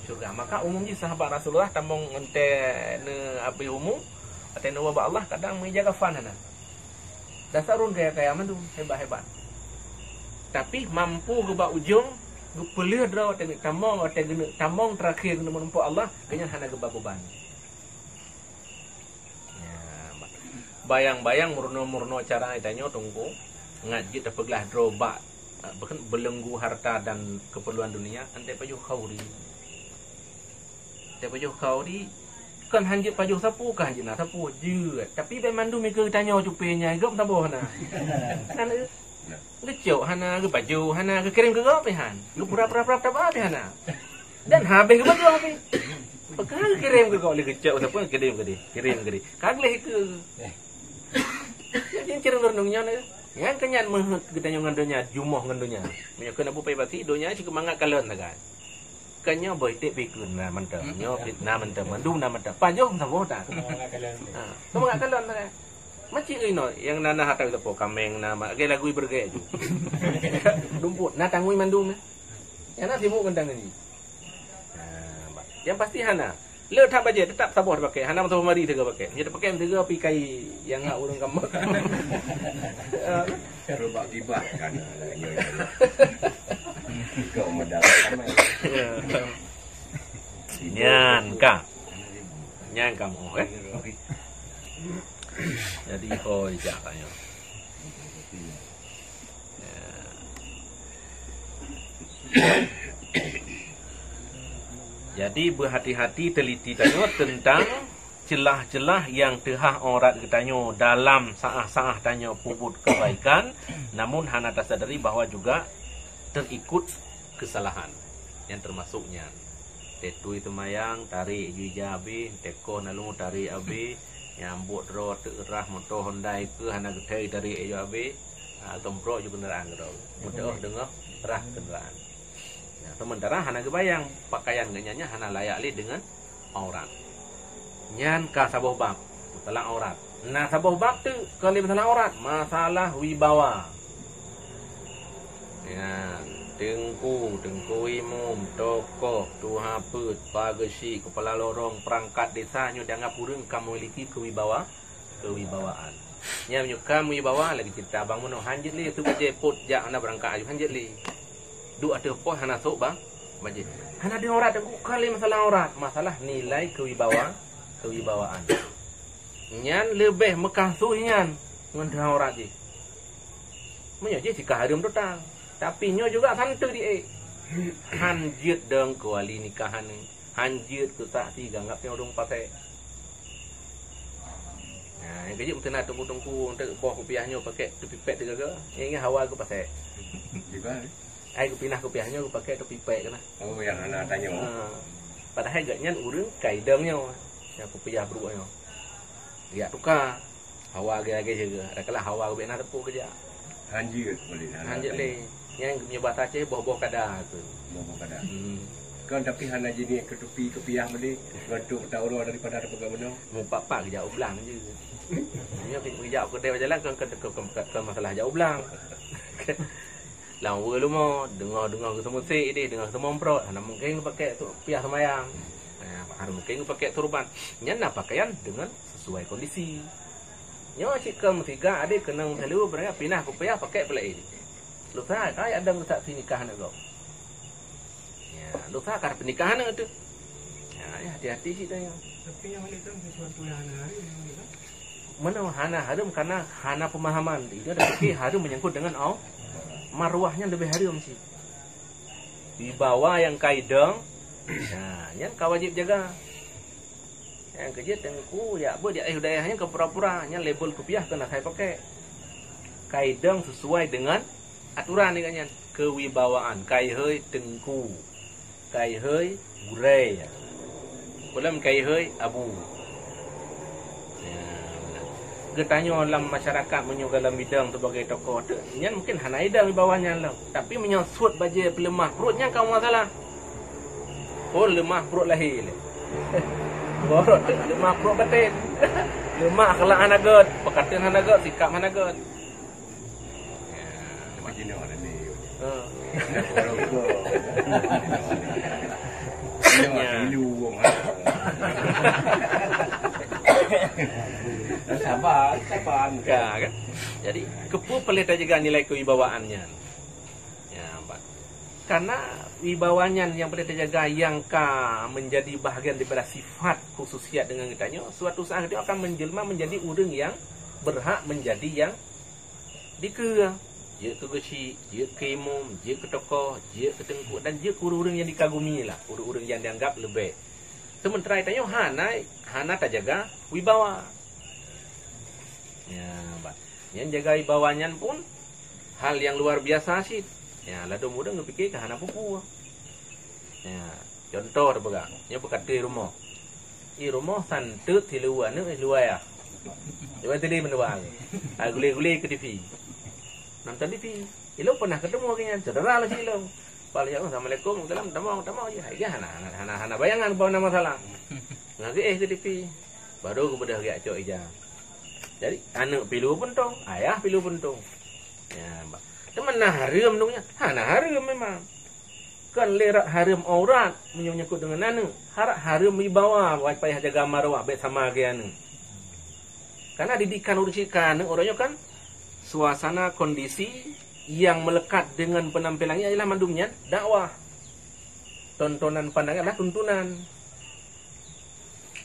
syeuruga. Maka umum jih sahabat Rasulullah tamong ngon tée neuabéh umu, watée neuwoe bak Allah kadang meuija kafan hana. Dasar ureuëng kaya-kaya mandum, hebat-hebat. Tapi mampu geuba ujong, geupeuleueh droe watée geuneuk tamong, watée geuneuk tamong terakhir geuneuk meurumpok Allah, geuhnyan hana geuba beuban. Ya, bayang-bayang meurunoe-meurunoe cara tanyoe Teungku, ngat jeuet tapeuglah droe bak, eh, beulenggu harta dan keperluan dunia, antai pajoh khauri. Antai pajoh khauri, kan hanjeuet pajoh sapeue, kan hanjeuet na sapeue, jeuet. Tapi bèk mandum ikeue tanyoe cupe nyan, gop saboh na. Kan, eh? Geucok hana, geubaju hana, geukirém keu gob pih han. Geupura-pura-pura taba pih hana. Dan habéh geubaju pih. Peugah geukirém keu gob lé geucok sapeue, kirém keudeh, kirém keudeh. Ka gleh ikeue. Jadi ciri renung nyan, eh. Nyan keu nyan meuheuet geutanyoe ngon donya, jumoh ngon donya. Meunyoe keu na bupai basi, donya cit keu mangat kalon sagai. Kan nyoe boh iték pih ikeue na mantong. Nyoe pih na mantong, mandum na mantong. Pajoh saboh that. Ha, keu mangat kalon sagai. Macam inoe, nyang na, na harta geutanyoe, kaméng na, ma-, lagèe lagu ibeureuguek ju. Dumpot, na tangui mandum na. Nyang na sibuk ngon tangan jih. Ha, ba-, nyang pasti hana. Le that bajèe, teutap saboh tapakèk. Hana meusaboh mari teuga pakèk. Meunyoe tapakèk meusiga pih kai nyang hak ureueng kamoe. Ha. Terus bak gibah kan. Kau modal. Ya. Nyan ka. Nyan kamoe, eh. Jadi, hôi, jak tanya. Ya. Jadi, berhati-hati, teliti tanyoe tentang celah-celah nyang teuhah aurat geutanyoe dalam saah-saah tanyoe peubuet keubaikan, namun hana tasadari bahwa juga terikut kesalahan. Nyang termasuk nyan. Teuh tui seumayang, tarek ju ija abéh, teuh koh naleueng tarek abéh, nyang buet droe teuh rhah moto Honda ikeue hana geuthèe tarek ju abéh, ha, geuprok ju keundaraan keudroe. Meuteuoh deungoh rhah keundaraan. Nah, sementara hana geubayang pakaian geuhnyan nyan hana layak lé deungon aurat. Nyan ka saboh bab, masalah aurat. Na saboh bab teuk kon lé masalah aurat, masalah wibawa. Nyan, teungku, teungku imum, tokoh, tuha peuet, pageusyik, keupala lorong, peurangkat desa nyoe dianggap ureueng ka memiliki keuwibawa-, kewibawaan. Nyan meunyoe ka meuwibawa, lagèe cerita abang meunoe, hanjeuet lé, teuh bajèe pot jak hana beurangkat aju, hanjeuet lé. Duek ateueh poh hana sôk ba-, bajèe. Hana deuh aurat, teungku, kon lé masalah aurat, masalah nilai kewibawa-, kewibawaan. Nyan leubeh meukasus nyan ngon deuh aurat jih. Meunyoe jih sika hareuem total. Tapi nyoe juga santeue di-, eh. Hanjeuet dong keu wali nikahan ni. Hanjeuet keu saksi, geuanggap nyoe ureueng pasék. Nah, nyang keujeuet meuteuna teungku-teungku, untuk boh kupiah nyoe pakèk teupipèk teugaga. Nyang ingat hawa geupasék. Ai geupinah kupiah nyoe geupakék teupipék keunan. Oh, nyang hana tanyoe. Ha. Padahai gobnyan ureueng ka idong nyoe. Nyang kupiah brôk nyoe. Geujak tuka. Hawa lagèe-lagèe sigoe. Adakala hawa geubèk na teupok keujak. Hanjeuet boleh na. Hanjeuet lé. Nyang meunyoe basa Aceh boh-boh kada tu. Boh-boh kada. Hmm. Kan tapi hana jiniet keu tupi kupiah boleh. Bantuk mata uroe daripada ada peugah bunoe. Mupak-pak geujak u blang je. Meunyoe geujak u keudè bak jalan kan ke, ke, ke, ke masalah jak u blang. Lam weue leumo, deungoe-deungoe geuseumeusik ideh, deungoe geuseumeumprot, hana mungken geupakèk su-, piah seumayang. Ha, hana mungken geupakèk turban. Nyan na pakaian deungon sesuai kondisi. Nyoe cit keu meusiga, adak keunong meusilu, beurangkat pinah kupiah pakèk peulai. Lusa ka adak geusaksi nikah aneuk gob. Ya, lusa ka pernikahan aneuk tu. Ya, ya, hati-hati cit dah ya. Tapi nyang lé kan sesuatu nyang hana hareuem, nyang lé kan? Mana hana hareuem karena hana pemahaman. Itu ada fikih hareuem menyangkut dengan au-, marwahnya lebih hareuem sih. Wibawa nyang ka idong, nah, nyan ka wajib jaga. Nyang keujeuet teungku, ya, beuet ya, eh, dayah nyan ka pura-pura, nyan label kupiah keu na sai pakèk. Ka idong sesuai dengan aturan nyan, kewibawaan, kai hei teungku. Kai hei gurèe. Peulom kai hei abu. Ya, meunan. Geutanyoe lam masyarakat meunyoe lam bidang sebagai tokoh tu, nyan mungkin hana idong wibawa nyan lom. Tapi meunyoe suet bajèe peuleumah pruet nyan ka masalah. Oh, leumah pruet lahé lé. Borot tu leumah pruet baten. Leumah akhlak hana gèt, peukateun hana gèt, sikap hana gèt. Tapi jinoe ada ni. Ha. Jinoe ada ni, wong. Sabar, sabar. Ka, kan? Jadi, keupeue peureulèe tajaga nilai kewibawaan nyan? Ya, ba-, karena wibawa nyan nyang peureulèe tajaga nyang ka menjadi bahagian daripada sifat khususiat dengan geutanyoe, suatu saat geutanyoe akan menjelma menjadi ureueng nyang berhak menjadi nyang dikeue, jeuet keu geuchik, jeuet keu imum, jeuet keu tokoh, jeuet keu teungku, dan jeuet keu ureueng-ureueng nyang dikagumi lah, ureueng-ureueng nyang dianggap leubeh. Sementara tanyoe hana, hana tajaga wibawa. Ya, ba-, nyang jaga wibawa nyan pun hal nyang luar biasa cit. Ya, ladôm ureueng geupike ka hana peue-peue. Ya. Contoh teupeugah, nyoe peukateui rumoh. Di rumoh santeut siluweue aneuk, siluweue ayah. Cuba tadi meunuan. Ah, gule-gule keu T V. Nonton T V. Ilong pernah ketemu lagi nyan, saudara lagi ilong. Pak Lajak, "Assalamualaikum, salam, tamong, tamong je." Hai, hana, hana, hana, hana bayangan bahwa nama salah. Ngageh ke T V. Baru kemudian gak cok ija. Jadi, aneuk pilu puntong, ayah pilu puntong. Ya, ba-, teuma na hareuem dong nyan. Hana hareuem memang. Kon lé rot hareuem aurat meunyoe menyangkut deungon aneuk, harap hareuem wibawa, wai payah jaga marwah, bèk sama lagèe aneuk. Karena didikan ureueng syik keu aneuk uroe nyoe kan suasana kondisi yang melekat dengan penampilan adalah mandum nyan dakwah. Tontonan pandangan adalah tuntunan.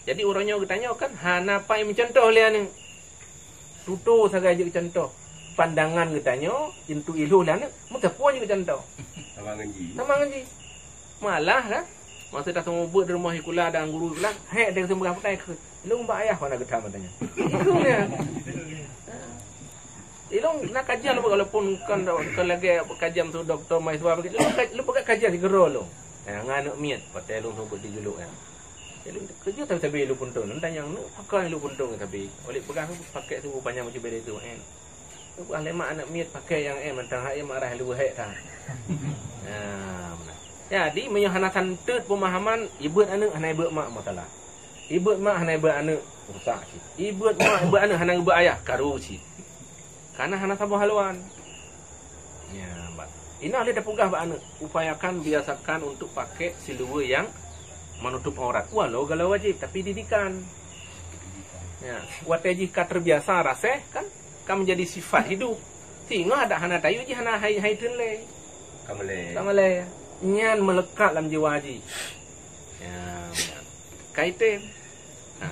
Jadi uroe nyoe geutanyoe kan hana pai meucuntoh lé aneuk. Tutoe sagai jeuet contoh. Pandangan geutanyoe, intu ilôh lé aneuk, meuteupue jeuet contoh. Sama ngon jih. Sama ngon jih. Malah kan, masa dah teumeubeuet di rumoh sikula dan guru sikula, hek dia keuneuk peugah peue kheun. Lôn bak ayah hana geutam katanya. Ikeu dia. Ilôn na kajian walaupun kan, kan lagèe kajian su doktor mahasiswa begitu. Lôn ka-, lôn peugah kajian sigoe lôn. Ya, ngon aneuk miet, patai lôn seumeubeuet di juluk ya. Jadi, keujeuet tapi-tapi ilôn puntông. Lôn tanyong, "Pakon ilôn puntông tapi?" Oleh peugah, "Pakèk su panyang macam beda tu, eh." Lôn peugah lé mak aneuk miet pakèk nyang, eh, mantong hai marah lôn hek that. Nah, meunan. Jadi, meunyoe hana santeut peumahaman, ibeuet aneuk hana ibeuet mak masalah. Ibeuet mak hana ibeuet aneuk rusak cit. Ibeuet mak, ibeuet aneuk hana ibeuet ayah karu cit. Karena hana saboh haluan. Ya, ba-, inoe lé tapeugah bak aneuk, upayakan biasakan untuk pakai siluweue yang menutup aurat. Walau gala wajib, tapi didikan. Ya, watèe jih ka terbiasa rasèh kan, ka menjadi sifat hidup. Singoh adak hana tayue jih hana hai, hai teun lé. Ka malèe. Ka malèe. Nyan melekat lam jiwa jih. Ya, ya. Ka item. Ha.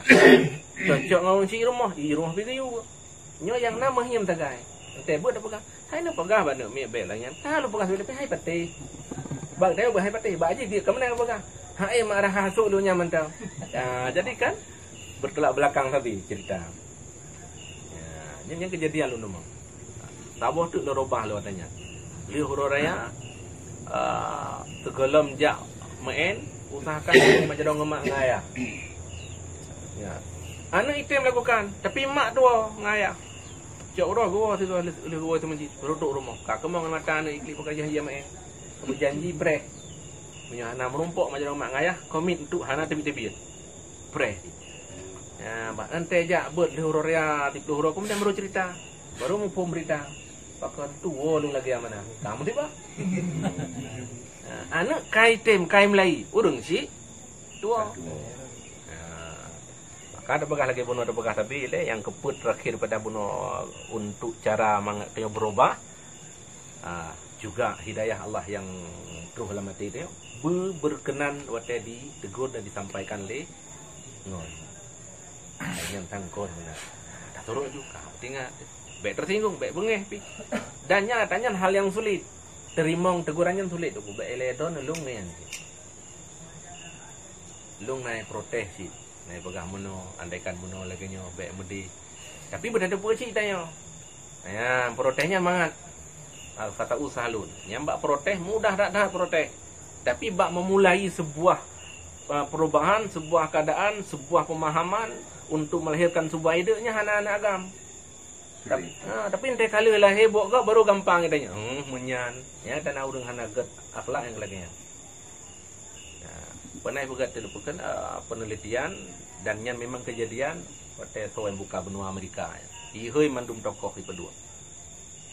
Cocok ngon ureueng chik rumoh, i rumoh pi geuyue. Nyoe nyang na meuhiem sagai. Entah buet dah peugah. Hai na peugah bak aneuk miet bèk lagèe nyan. Ka lôn peugah sabe hai patéh. Bak tayue hai patéh, bak jih biet ka meunan peugah. Hai mak raha sôk lôn nyan mantong. Ya, jadi kan bertolak belakang sabe cerita. Ya, nyan, nyan kejadian lôn teuma. Saboh teuk lôn robah lôn watèe nyan. Lheueh uroe raya, ah, sigohlom jak meu'en, usahakan mak jaroe ngon mak ngon ayah. Ya. Aneuk item lakukan, tapi mak tuwoe ngon ayah. Cok uroe geuwoe sigoe lheueh, lheueh geuwoe teuh meuseujid, rudok rumoh. Ka keumong ngon mata aneuk iklik peugah jih ia meu'en. Beujanji preh. Meunyoe hana meurumpok mak jaroe ngon mak ngon ayah, komit untuk hana teubiet-teubiet. Preh. Ya, bak nyan teuh jak beuet lheueh uroe raya, siplôh uroe keumudian baru cerita. Baru muphom berita. Pakon tuwo lôn lagèe mana? Kamu tiba. Ha, aneuk kai tem, kai meulayi, ureueng cit tuwo. Ha, maka tapeugah lagèe bunoe tapeugah sabe lé, nyang keupeuet terakhir pada bunoe untuk cara mangat tanyoe berubah. Ha, juga hidayah Allah nyang troh lam até tanyoe, be-, berkenan watèe ditegur dan disampaikan lé ngon. Nyan sangkon meunan. Taturot ju, ka teuingat. Bèk teusinggung, bèk beungèh pih. Dan nyata nyan hal nyang sulit. Teurimong teguran nyan sulit, bèk ilèe droeneuh lôn nyan. Lôn na protes cit. Na peugah meunoe, andaikan meunoe lagèe nyoe, bèk meudeh. Tapi beuteupeue cit tanyoe. Nyan, protes nyan mangat. Al-khata'u sahlun. Nyang bak protes mudah that-that protes. Tapi bak memulai sebuah, uh, perubahan, sebuah keadaan, sebuah pemahaman untuk melahirkan sebuah ide nyan hana, hana agam. Tap-, ha, tapi entah kala lahé buet gob baru gampang geutanyoe. Hmm, meunyan. Nyata na ureueng hana gèt akhlak nyang lagèe nyan. Nah, pernah peugah teupeukon, uh, penelitian dan nyan memang kejadian watèe soe buka benua Amerika. Ihôi mandum tokoh ipeuduek.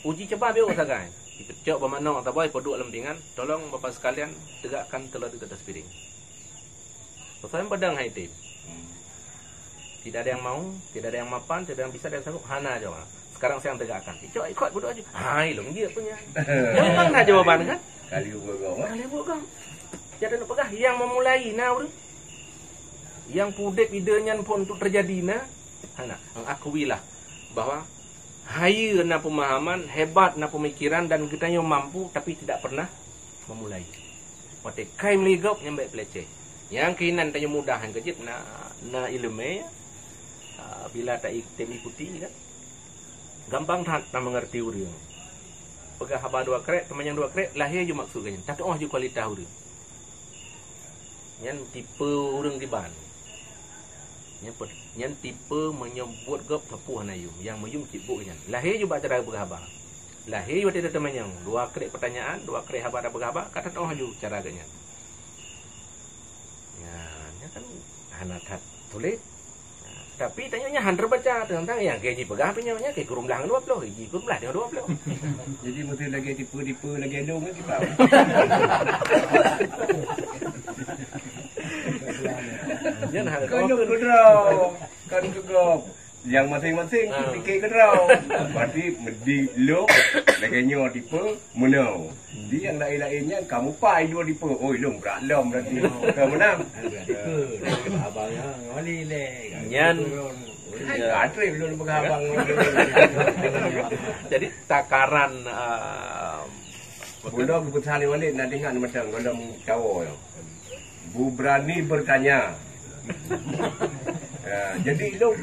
Uji coba biôh sagai. Ipeucok bak manok saboh ipeuduek lam pingan, "Tolong Bapak sekalian tegakkan telur itu di atas piring." Soe nyang peudong hai tem. Tidak ada yang mau, tidak ada yang mapan, tidak ada yang bisa, tidak ada yang sanggup. Hana jaweueb. Sekarang saya yang tegakkan. Icok ikot bodoh aja. Hai, lom dia punya. Memang na jawaban kan? Kali buat kau, eh? Kali buat kau. Jadi nak peugah yang memulai na ureueng. Yang pudek ide nyan pun untuk terjadi na. Hana, akuilah bahwa hayeue na pemahaman, hebat na pemikiran dan geutanyoe mampu tapi tidak pernah memulai. Watèe kai meuli gob nyang bèk peuleceh. Nyang keunan tanyoe mudah nyang keujeuet na, na ileumèe, ah, bila ta-, tem ikuti kan. Gampang that na mengerti ureueng. Peugah haba dua krek, teumanyong dua krek, lahé ju maksud geuh nyan. Tatu'oh ju kualitas ureueng. Nyan tipe ureueng kiban. Nyan pe-, nyan tipe meunyoe buet gob sapeue hana yum, nyang meuyum cit buet nyan. Lahé ju bak cara peugah haba. Lahé ju watèe teumanyong, dua krek pertanyaan, dua krek haba dan peugah haba, ka tatu'oh ju cara geuh nyan. Nyan, nyan kan hana that sulet. Tapi tanyoe nyan han teubaca, teuntang nyang keu jipeugah pih nyoe, nyang keu kureueng blah ngon dua ploh, ji kureueng blah ngon dua ploh. Jadi meusti lagèe tipe-tipe lagèe lôn kan kita. Nyan hal Kan lôn keudroe, kan keudroe. Yang masing-masing Ah. pikir keudroe. Berarti meusti lôn lagèe nyoe tipe, meunoe. Di nyang laén-laén nyan kamoe pai dua tipe. Oi, lôn brat lom berarti. Ka meunan. Abang, ah, wali lé. Nyan. Hai, Ya. Patrick lôn peugah abang. Jadi takaran, ah, Bunoe geupeugah lé Walid na teuingat mantong gohlom cawo nyoe. Bu berani bertanya. Ya, jadi lôn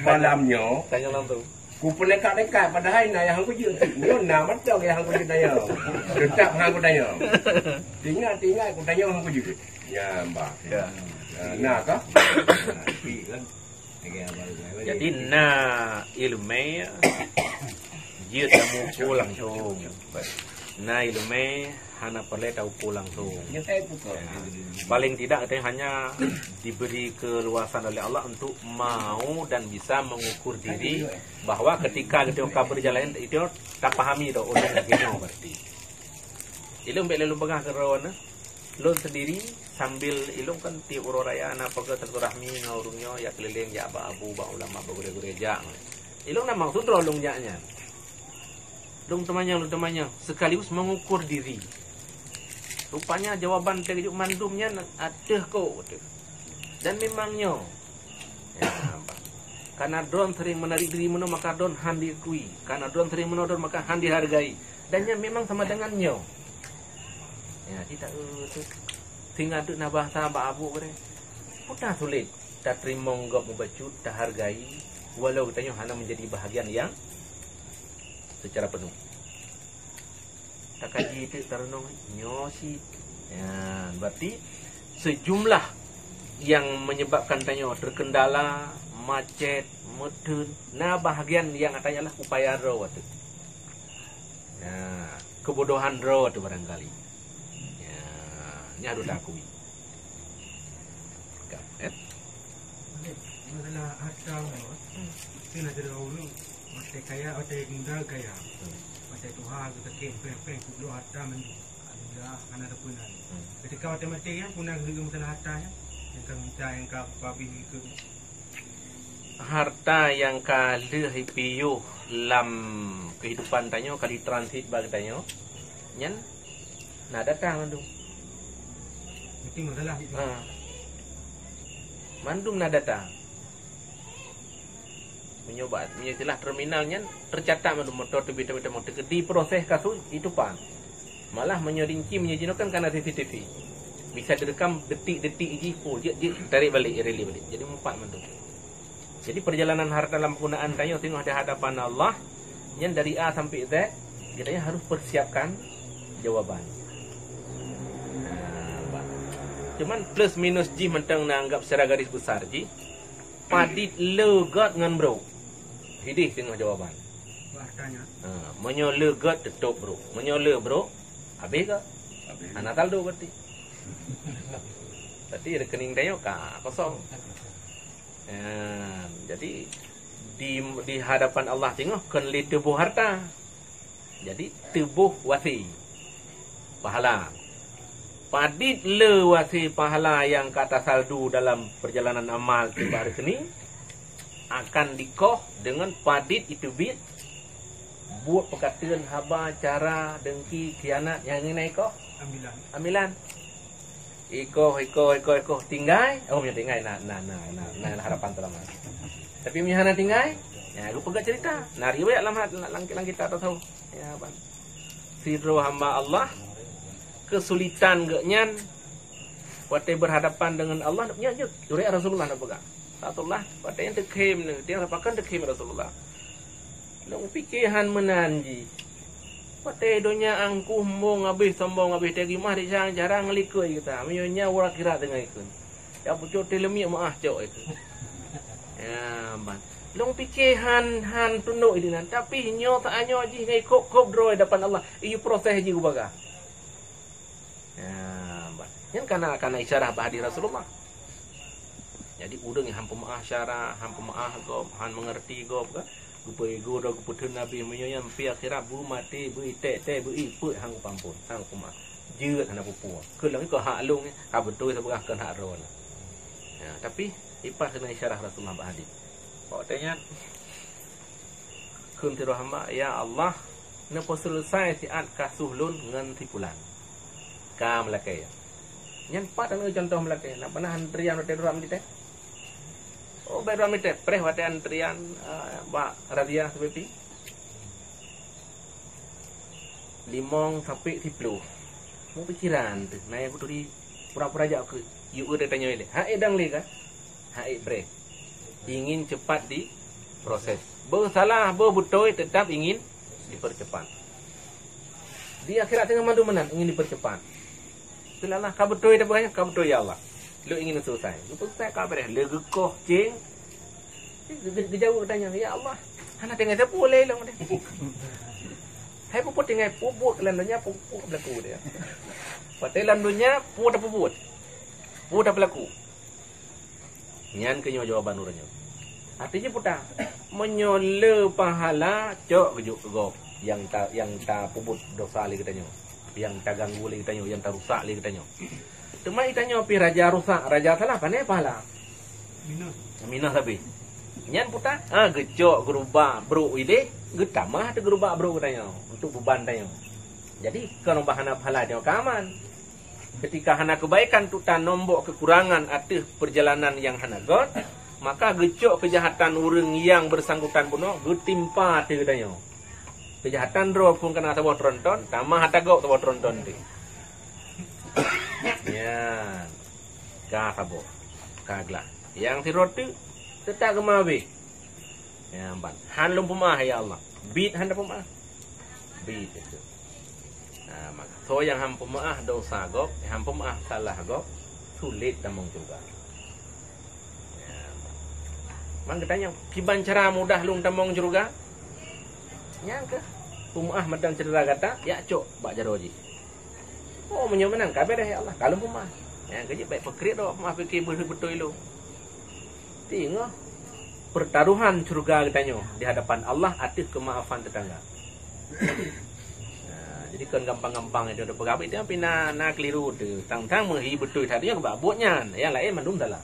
malam nyoe Tanya langsung. Kupeuleukat-leukat, padahai na nyang han kujeuet. Nyoe na mantong nyang han kujeuet tanyong. Teutap han kutanyong. Teuingat-teuingat kutanyong han kujeuet. Nyan bah. Ya. Ah, na kah? Jadi na ileumèe jeuet tamuphom langsung. Na ileumèe hana peureulèe taupô langsung. Nyetai pukul. Ya. Paling tidak kita hanya diberi keluasan oleh Allah untuk mau dan bisa mengukur diri bahwa ketika kita ka berjalan itu tapahami dah ulun lagèe nyoe berarti. Ilôn bèk lôn peugah keudroe na. Lôn sendiri sambil ilôn kan tiep uroe raya na peugah silaturahmi ngon ureueng nyoe, jak keliling, jak bak abu, bak ulama, bak gurèe-gurèe jak. Ilôn na maksud droe lôn jak nyan. Lôn teumanyong, lôn teumanyong, sekaligus mengukur diri. Rupanya jawaban teukeujot mandum nyan ateueh kok, beutôi. Dan memang nyoe. Ya, nampak. Karena droen sering menarik diri meunoe, maka droen han diakui. Karena droen sering meunoe, droen maka han dihargai. Dan nyan memang sama dengan nyoe. Ya, kita, eh, tu. Sehingga tu na bahasa bak abu kata, peue sulet tateurimong gob mubacut, tahargai, walau geutanyoe hana menjadi bahagian yang secara penuh. Takaji teuk tareunong nyoe cit. Ya, berarti sejumlah yang menyebabkan tanyoe terkendala, macet, meuteun, na bahagian yang katanya lah upaya droe tu. Ya, kebodohan droe tu barangkali. Ya, nyan harus diakui. Ka, eh? Masalah harta, Hmm. Mungkin ada orang, masa kaya, masa muda kaya. Hmm. Masa tuha geusakét péng-péng, peubloe harta mandum. Alhamdulillah, hana tapeunan. Hmm. Ketika maté-maté nyan, peue na geuseuôt masalah harta nyan, nyang ka mita, nyang ka pabéh keu harta nyang ka lheueh piôh lam kehidupan tanyoe, ka ditransit bak tanyoe, nyan na data mandum. Mungkin masalah itu. Ha. Mandum na data. Meunyoe ba-, meunyoe istilah terminal nyan teucatat mandum, moto teubiet, teubiet, teubiet, teubiet, diproses kasus itu pan. Malah meunyoe rinci, meunyoe jinoe kan kana C C T V. Bisa direkam detik-detik jih, oh, jeuet, jeuet, tarék balek, rili balek. Jadi meupat mandum. Jadi perjalanan harta lam penggunaan tanyoe singoh di hadapan Allah, nyan dari A sampai Z, geutanyoe harus persiapkan jawaban. Nah, bah. Cuman plus minus jih mantong na anggap secara garis besar jih. Padit le göt ngon brôk. Hideh singoh jawaban. Wah, tanya. Ha, meunyoe le göt, teutôp brôk. Meunyoe le brôk, habéh göt. Habéh. Hana saldo berarti. Berarti rekening tanyoe ka kosong. Ha, jadi di, di hadapan Allah singoh kon lé teuboh harta. Jadi, teuboh wasi pahala. Padit le wasi pahala nyang ka tasaldo dalam perjalanan amal teuh bak rekening akan dikoh deungon padit iteubiet buet peukateuen haba, cara, dengki, khianat nyang ingin ikoh. Ambilan. Ambilan. Ikoh, ikoh, ikoh, ikoh, tinggai. Oh, meunyoe tinggai na, na, na, na, na harapan seulamat. Tapi meunyoe hana tinggai, ya, geupeugah cerita. Na riwayat lam hat-, lam, lam kitab tasawuf. Ya, ban. Sidroe hamba Allah, kesulitan geuh nyan watée berhadapan dengan Allah, nyan jeuet. Riwayat Rasulullah na peugah. Rasulullah, watée nyan teukhém, tiang sapakan teukhém Rasulullah. Lôn pike han meunan jih. Watée donya angkuh, sombong habéh, sombong habéh, teurimah di sang jarang likot geuta. Meunyoe nyan uroe akhirat teungoh ikheun. Ya pucok teuh leumiek meuáh cok ikheun. Ya, ban. Lôn pike han, han tundok di nan. Tapi nyoe saat nyoe jih ngai kop-kop droe dapan Allah. Iyu proses jih geubaga. Ya, bah. Nyan kana, kana isyarah bak hadis Rasulullah. Jadi, ureuëng nyang han peumeuáh syarah, han peumeuáh gob, han meungerti gob, kan? Geupeuego droe, geupeutheun Nabi, meunyoe nyan pi akhirat, beumaté, beuiték-ték, beuipeuet, han geupeuampon, han geupeumaáh. Jeuet hana peue-peue. Keu lagée keu hak lôn, ka beutôi sapeugah keu hak droe. Ya, tapi, ipat kana isyarah Rasulullah bak hadis. Watée nyan, kheun sidroe hamba, "Ya Allah, neupeuseuleusai siat kasus lôn ngon si pulan." Ka meulakée. Nyan pat aneuëk contoh meulakée, na pernah antrian watée droe militée? Oh, bak droe militée, preh watée antrian, eh, bak razia seperti limong sampai siploh. Meupikiran teuh, na nyang beutôi pura-pura jak keu, yue teutanyoe lé. Hai dang lé ka? Hai breh. Ingin cepat diproses. Beusalah, beubeutôi, tetap ingin dipercepat. Di akhirat teungoh mandum meunan ingin dipercepat. Seulalah ka beutôi dah bukannya, ka beutôi ya Allah. Lôn ingin selesai. Lôn selesai ka beres. Lé geukoh ceng. Geu-, geu-, geujaweueb tanyoe, "Ya Allah, hana tinggai sapeue lé lôn deh." Hai puput tinggai puput lam donya, puput belaku dia. Patai lam donya, puput puput. Puput belaku. Nyan keuh nyoe jawaban ureuëng nyoe. Artinya puta, meunyoe le pahala, cok geujok keu gob nyang ta, nyang tapeubuet dosa lé geutanyoe, nyang taganggu lé geutanyoe, nyang tarusak lé geutanyoe. Teuma geutanyoe pih raja rusak, raja salah, pane pahala? Minus. Minus habéh. Nyan puta, ha, geucok geurubak brok ideh, geutamah teuh geurubak brok geutanyoe untuk beban tanyoe. Jadi, kon ubah hana pahala nyoe ka aman. Ketika hana kebaikan tu tanombok kekurangan ateueh perjalanan nyang hana göt, maka geucok keujahatan ureuëng nyang bersangkutan bunoe geutimpa ateueh geutanyoe. Keujahatan droe phon kana saboh tronton, tamah ata gob saboh tronton teuh. Nyan. Ka saboh. Ka glah. Nyang sidroe teuk, teutap geumeuhabéh. Ya, ban. Han lôn peumeuáh, ya Allah. Bit han tapeumaáh. Bit itu. Nah, maka soe nyang han peumeuáh dosa gob, han peumeuáh salah gob, sulet tamong syeuruga. Ya, ban. Man geutanyoe, kiban cara mudah lôn tamong syeuruga? Nyang keuh, peumeuáh mantong syedara gata, jak cok bak jaroe jih. Oh, meunyoe meunan ka beres, ya Allah, ka lôn peumeuáh. Nyang keujeuet bék peukriet droe, peumeuáh pike beutôi lôn. Teungoh pertaruhan syeuruga geutanyoe di hadapan Allah ateueh keumaafan teutangga. Nah, jadi kon gampang-gampang itu peugah, tapi na, na keliru tu. Tang-tang meuhi beutôi that, nyang bak buet nyan, nyang laén mandum salah.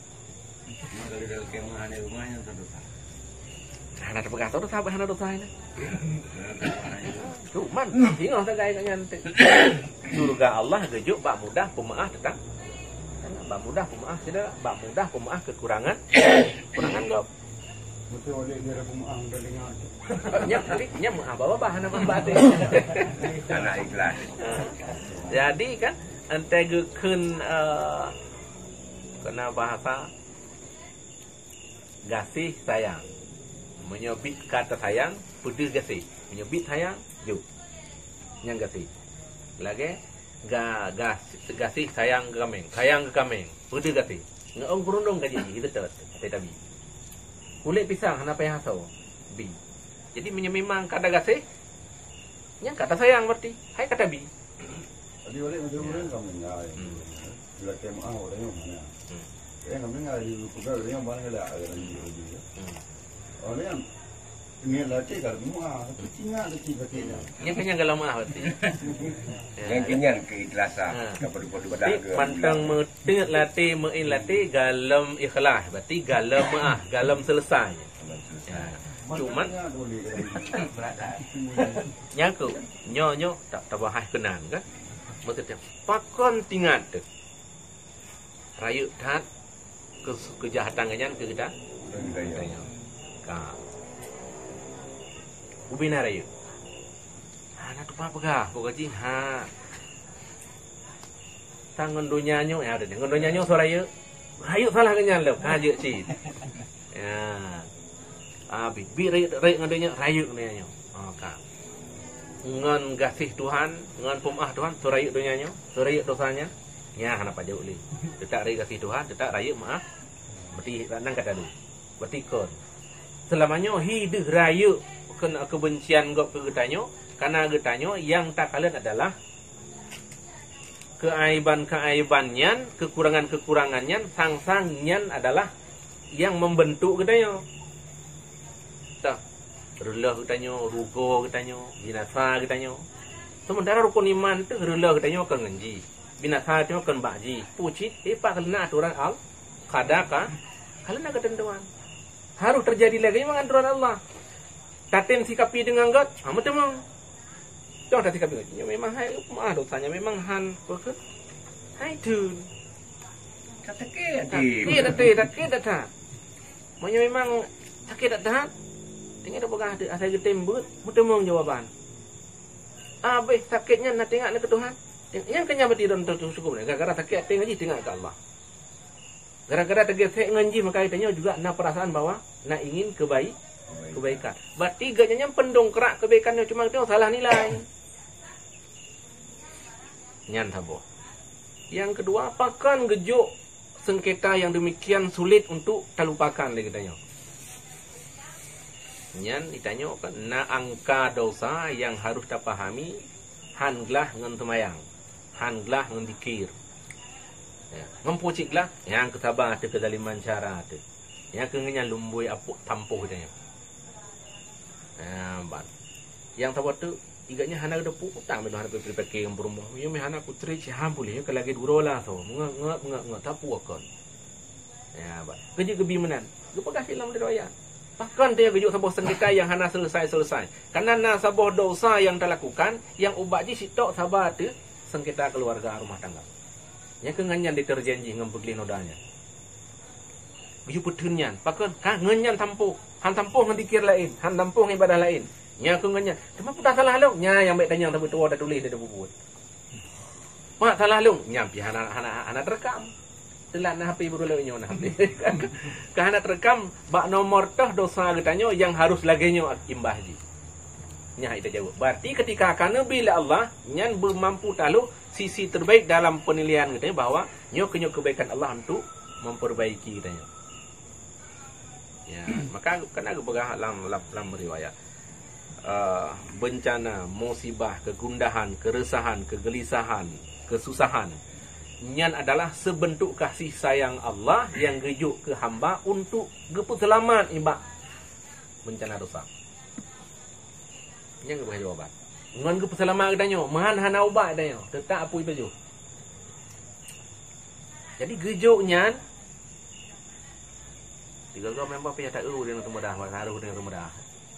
Maka kita lakée meuah di rumah nyang satu tak. Hana teupeugah satu sahabat hana dosa nyan. Cuman singoh sagai kat nyan teuh. Syurga Allah geujok bak mudah peumaah teutap. Bak mudah peumaah sida, bak mudah peumaah kekurangan, kekurangan gob. Betul, oleh dia ada peumaah, udah dengar. Nyan, nyan meuah bak babah, hana meuah bak até. Hana ikhlas. Jadi kan, entai geukheun, eh, kena bahasa gaséh sayang. Meunyoe bit ka teusayang, peudeuh gaséh. Meunyoe bit sayang, jok. Nyan gaséh. Lagée ga-, ga-, gaséh sayang keu kaméng, sayang keu kaméng, peudeuh gaséh. Ngon ureuëng ka jih, itu teutap, até tabi. Kulét pisang hana payah asoe, bi. Jadi meunyoe memang ka ada gaséh, nyan ka teusayang berarti, hai ka tabi. Jadi oleh macam ureuëng kaméng, ya. Hmm. Bila kemah orang yang mana? Hmm. Yang kaméng ada di pegang orang yang mana ada, ada di, di, di. Hmm. Orang yang niat laki kalau meuah, tapi ingat laki-laki dah. Nyan kan nyang galak meuah berarti. Ya. Nyang keunyan keikhlasan, ha, kepada-pada berarti dah ke mantong bulan. Meuteuk latih, meuin latih, galom ikhlas. Berarti galom meuah, galom selesai. Galom selesai. Ya. Cuman, mantong ingat boleh kalau nyan keuh, nyoe, nyoe tak tabahas keunan kan? Maksudnya, pakon tingat tu? Rayeuk that keu-, keujahatan geuh nyan keu geuta-, keu geutanyoe. Ka. Ubena rayeuk. Hana tupa peugah, pokok jih ha. Tang ngon donya nyoe, ya, ngon donya nyoe soe rayeuk. Rayeuk salah geuh nyan lom, ha jeuet cit. Ya. Ah, bi, bi rayeuk, rayeuk ngon donya, rayeuk ngon donya nyoe. Ah, ka. Ngon gaséh Tuhan, ngon peumaah Tuhan, soe rayeuk donya nyoe, soe rayeuk dosa nyan, nyan hana pajoh lé. Teutap rayeuk gaséh Tuhan, teutap rayeuk maah. Berarti nan ka talu. Berarti kon. Seulama nyoe hi deuh rayeuk keu-, keubencian gob keu geutanyoe, karena geutanyoe nyang takalon adalah keuaiban-keuaiban nyan, kekurangan-kekurangan nyan, sang-sang nyan adalah nyang membentuk geutanyoe. Tah, reuloh geutanyoe, rugoe geutanyoe, binasa geutanyoe. Sementara rukun iman teuh reuloh geutanyoe kon ngon jih, binasa geutanyoe kon bak jih. Peue cit, ipat keuleuna aturan Al-, kada ka, keuleuna keuteuntuan. Harus teujadi lagée nyan ngon aturan Allah. Tatem sikapi deungon gét, ha, meuteumong. Cong tatem sikapi gét, nyoe memang hai, maah dosa nyan memang han, peue keuh? Hai theun. Ka sakét até. Sakét até, sakét that-that. Meunyoe memang sakét that-that, tinggai tapeugah teuh, asai geutem beuet, meuteumong jawaban. Abéh sakét nyan na teuingat keu Tuhan. Nyang keunyan berarti droe teuh syukur, gara-gara sakét até ngon jih teuingat keu Allah. Gara-gara teugesek ngon jih, maka geutanyoe juga na perasaan bahwa na ingin kebai-, kebaikan. Berarti geutanyoe nyan pendongkrak kebaikan nyoe, cuma geutanyoe salah nilai. Nyan saboh. Yang kedua, pakon geujok sengketa yang demikian sulit untuk talupakan lé geutanyoe? Nyan ditanyoe kan, na angka dosa yang harus tapahami, han glah ngon seumayang. Han glah ngon zikir. Ya, ngon peue cit glah, nyang keu saba ateueh keuzaliman syara teuh. Nyang keu nyan lumboi apuk tampoh tanyoe. Ya, ban. Nyang saboh teuh, igat nyan hana geuteupeue utang, hana geuteupeue pike ngon peurumoh. Nyoe meuhana kutri ciham puléh, nyoe keu lagée duro lah so. Meungat, meungat, meungat, meungat, tapeue kon. Ya, ba-, keujeuet geubi meunan. Geupeugah cit lam riwayat. Pakon teuh geujok saboh sengketa nyang hana selesai-selesai. Karena na saboh dosa nyang talakukan, nyang ubat jih sitok saba teuh sengketa keuluwarga rumah tangga. Nyang keu ngon nyan deterjen jih ngon peugleh noda nyan. Geujok peutheun nyan. Pakon? Ka ngon nyan tampoh. Han tampoh ngon zikir laén. Han tampoh ngon ibadah laén. Nyang keu ngon nyan. Teuma peue salah lôn? Nyan nyang bèk tanyong, tapi tuwoe tatuléh di buku. Mak salah lôn, nyan pih hana, hana, hana teurekam. Teulat na H P baru lewat nyoe na H P. Ka hana teurekam, bak nomor toh dosa geutanyoe nyang harus lagée nyoe imbah jih. Nyan hai tajaweueb. Berarti ketika ka neubi lé Allah, nyan beumampu taloh sisi terbaik dalam penilaian geutanyoe bahwa nyoe keu nyoe kebaikan Allah untuk memperbaiki geutanyoe. Ya, maka kana geupeugah lam, lam, lam riwayat, eh, bencana, musibah, kegundahan, keresahan, kegelisahan, kesusahan, nyan adalah sebentuk kasih sayang Allah nyang geujok keu hamba untuk geupeuseulamat nibak bencana dosa. Nyan geupeugah jawaban. Ngon geupeuseulamat geutanyoe, meuhan hana ubat geutanyoe, teutap apui pajoh. Jadi geujok nyan, tiga-tiga memang payah taeu ureueng teumudah, harôh ureueng teumudah.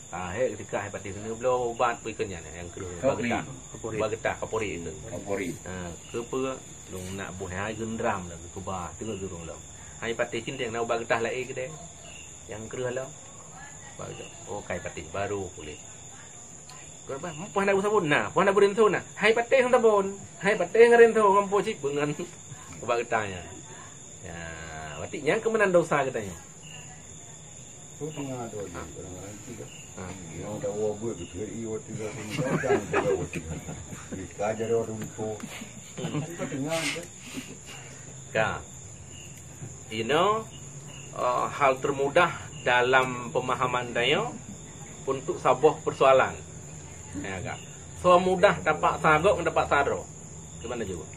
Ah, hek ketika hai patéh keuneuk bloe ubat bui keu nyan nyang kreueh. Kapori. Ubat geutah. Kapori. Ubat geutah kapori itu. Kapori. Ha, keupeue lôn nak boh hai geundram lom keuba teungoh geurung lom. Hai patéh cinteng na ubat geutah laén keudeh. Nyang kreueh lom. Ubat geutah. Oh, kai patéh baru puléh. Keureubah, poh hana beusabon na, poh hana beurintho na. Hai patéh ngon sabon, hai patéh ngon rintho ngon po cit beungon ubat geutah nyan. Ya, berarti nyang keumeunan dosa geutanyoe. Tu tengah tu aja, orang-orang tu dah. Ha. Yang tak buat buat betul, iya, waktu dah tu, dah, dah, dah, dah, dah. Ka jadi orang tu. Tengah tu. Ka. Inoe, eh, hal termudah dalam pemahaman tanyoe untuk saboh persoalan. Ya, ka. Soe mudah tapaksa gob ngon tapaksa droe? Di mana jaweueb?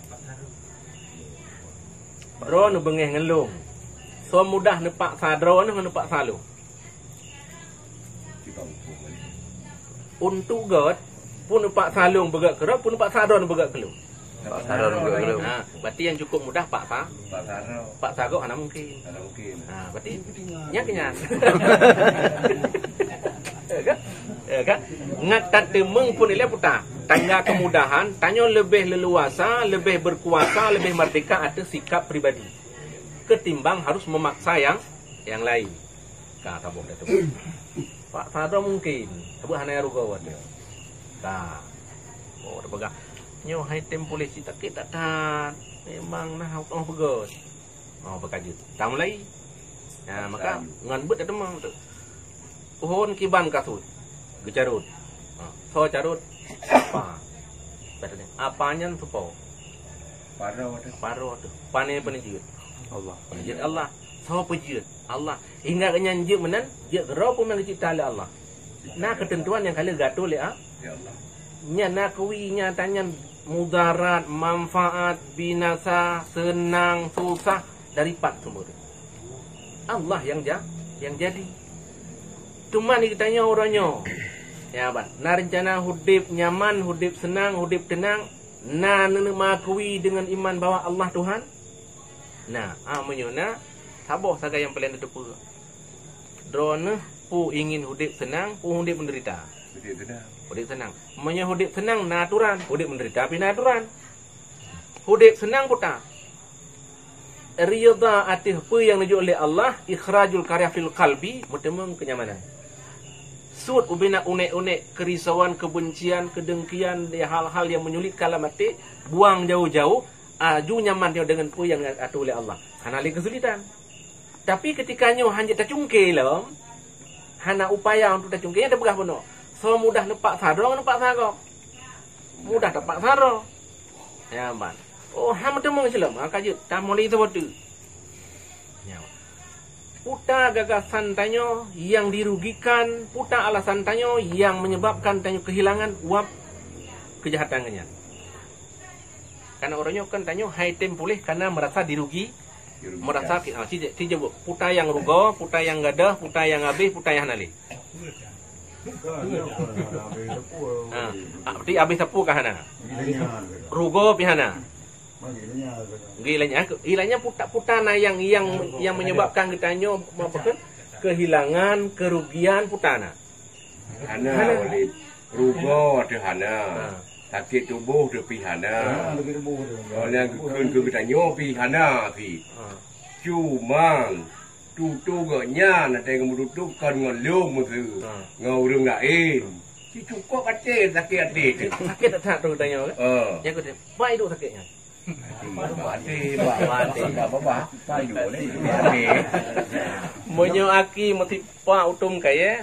Droe neubeungéh ngon lôn. Soe mudah neupaksa droe ngon neupaksa lôn? Untuk göt, pun neupaksa lôn beugöt keudroe, pun neupaksa droe beugöt keu lôn. Paksa droe beugöt keu lôn. Ha, berarti yang cukup mudah paksa. Paksa droe. Paksa gob hana mungkin. Hana mungkin. Ha, berarti nyan keu nyan. Ya kan? Ya kan? Ngat tateumeung pun ilée puta. Tanda kemudahan, tanyoe leubeh leluasa, leubeh berkuasa, leubeh merdeka ateueh sikap pribadi. Ketimbang harus memaksa yang, yang lain. Ka saboh dah tu. Paksa droe mungkin. Sabab hana rugoe watée. Ka. Oh, tapeugah. Nyoe hai tem puléh cit sakét that-that. Memang na oh peugöt. Oh, beukajeuet. Tamulai. Ya, maka ngon beuet dah teuma tu. Pohon kiban kasut. Geucarot. Ha, soe carot? Apa? Apa nyan soe po? Paro tu. Paro tu. Pane peunjeuet? Allah. Peunjeuet Allah. Soe peujeuet? Allah. Hingga nyan jeuet meunan, jeuet keudroe peue nyang geucipta lé Allah. Na keuteuntuan nyang ka lheueh geuatoe lé A-, Ya Allah. Nyan na keuwi nyata nyan mudarat, manfaat, binasa, seunang, susah, dari pat sumber? Allah nyang ja-, nyang jadi. Teuma di geutanyoe uroe nyoe, ya, ban, na reuncana udeb nyaman, udeb seunang, udeb teunang, na neuneuk meuakui deungon iman bahwa Allah Tuhan? Na, ah, meunyoe na, saboh sagai nyang paleng neuteupeue. Droeneuh peue ingin udeb seunang, peue udeb meudeurita? Udeb seunang. Udeb seunang. Meunyoe udeb seunang na aturan, udeb meudeurita pih na aturan. Udeb seunang peue ta? Ridha ateueh peue nyang neujok lé Allah, ikhrajul karah fil qalbi, meuteumeung keunyamanan. Suet ubena unek-unek, keurisauan, keubencian, keudengkian, hal-hal nyang meunyulitkan lam até, buang jauh-jauh, aju nyaman nyoe deungon peue nyang atoe lé Allah. Hana lé keusulitan. Tapi keutika nyoe hana jeuet tacungke lom, hana upaya untuk tacungke, nyan teupeugah bunoe. Soe mudah neupaksa droe ngon neupaksa gob. Mudah tapaksa droe. Ya, ban. Oh, han meuteumé sileum, ha, ka jeuet, tamulai saboh teuk. Ya. Peue ta gagasan tanyoe nyang dirugikan, peue ta alasan tanyoe nyang menyebabkan tanyoe kehilangan uap kejahatan nyan. Karena uroe nyoe kan tanyoe hai tem puléh karena merasa dirugi, Dirugikan. Merasa ki-, ah, si, si jaweueb, peue ta nyang rugoe, peue ta nyang gadôh, peue ta nyang habéh, peue ta nyang hana lé. Ah, ah, berarti habéh sapeue ka hana? Rugoe pih hana. Gila nya, gila nya peue ta, peue ta na nyang, nyang, nyang menyebabkan geutanyoe, apa kan? Kehilangan, kerugian, peue ta na. Hana, Walid. Rugoe teuh hana. Ha. Sakét tuboh teuh pih hana. Ha, sakét tuboh teuh hana. Soe nyang geukheun keu geutanyoe pih hana cit. Ha. Cuma tutoe geuh nyan, watée geumeututoe kon ngon lôn meuseu. Ha. Ngon ureuëng laén. Ci cukôp até sakét até teuh. Sakét that-that tu geutanyoe, kan? Ha. Nyang keuh, bah iduek sakét nyan. Mati, bah, bah, bah. Payu ni, mati. Meunyoe aki meusipa utom kayée,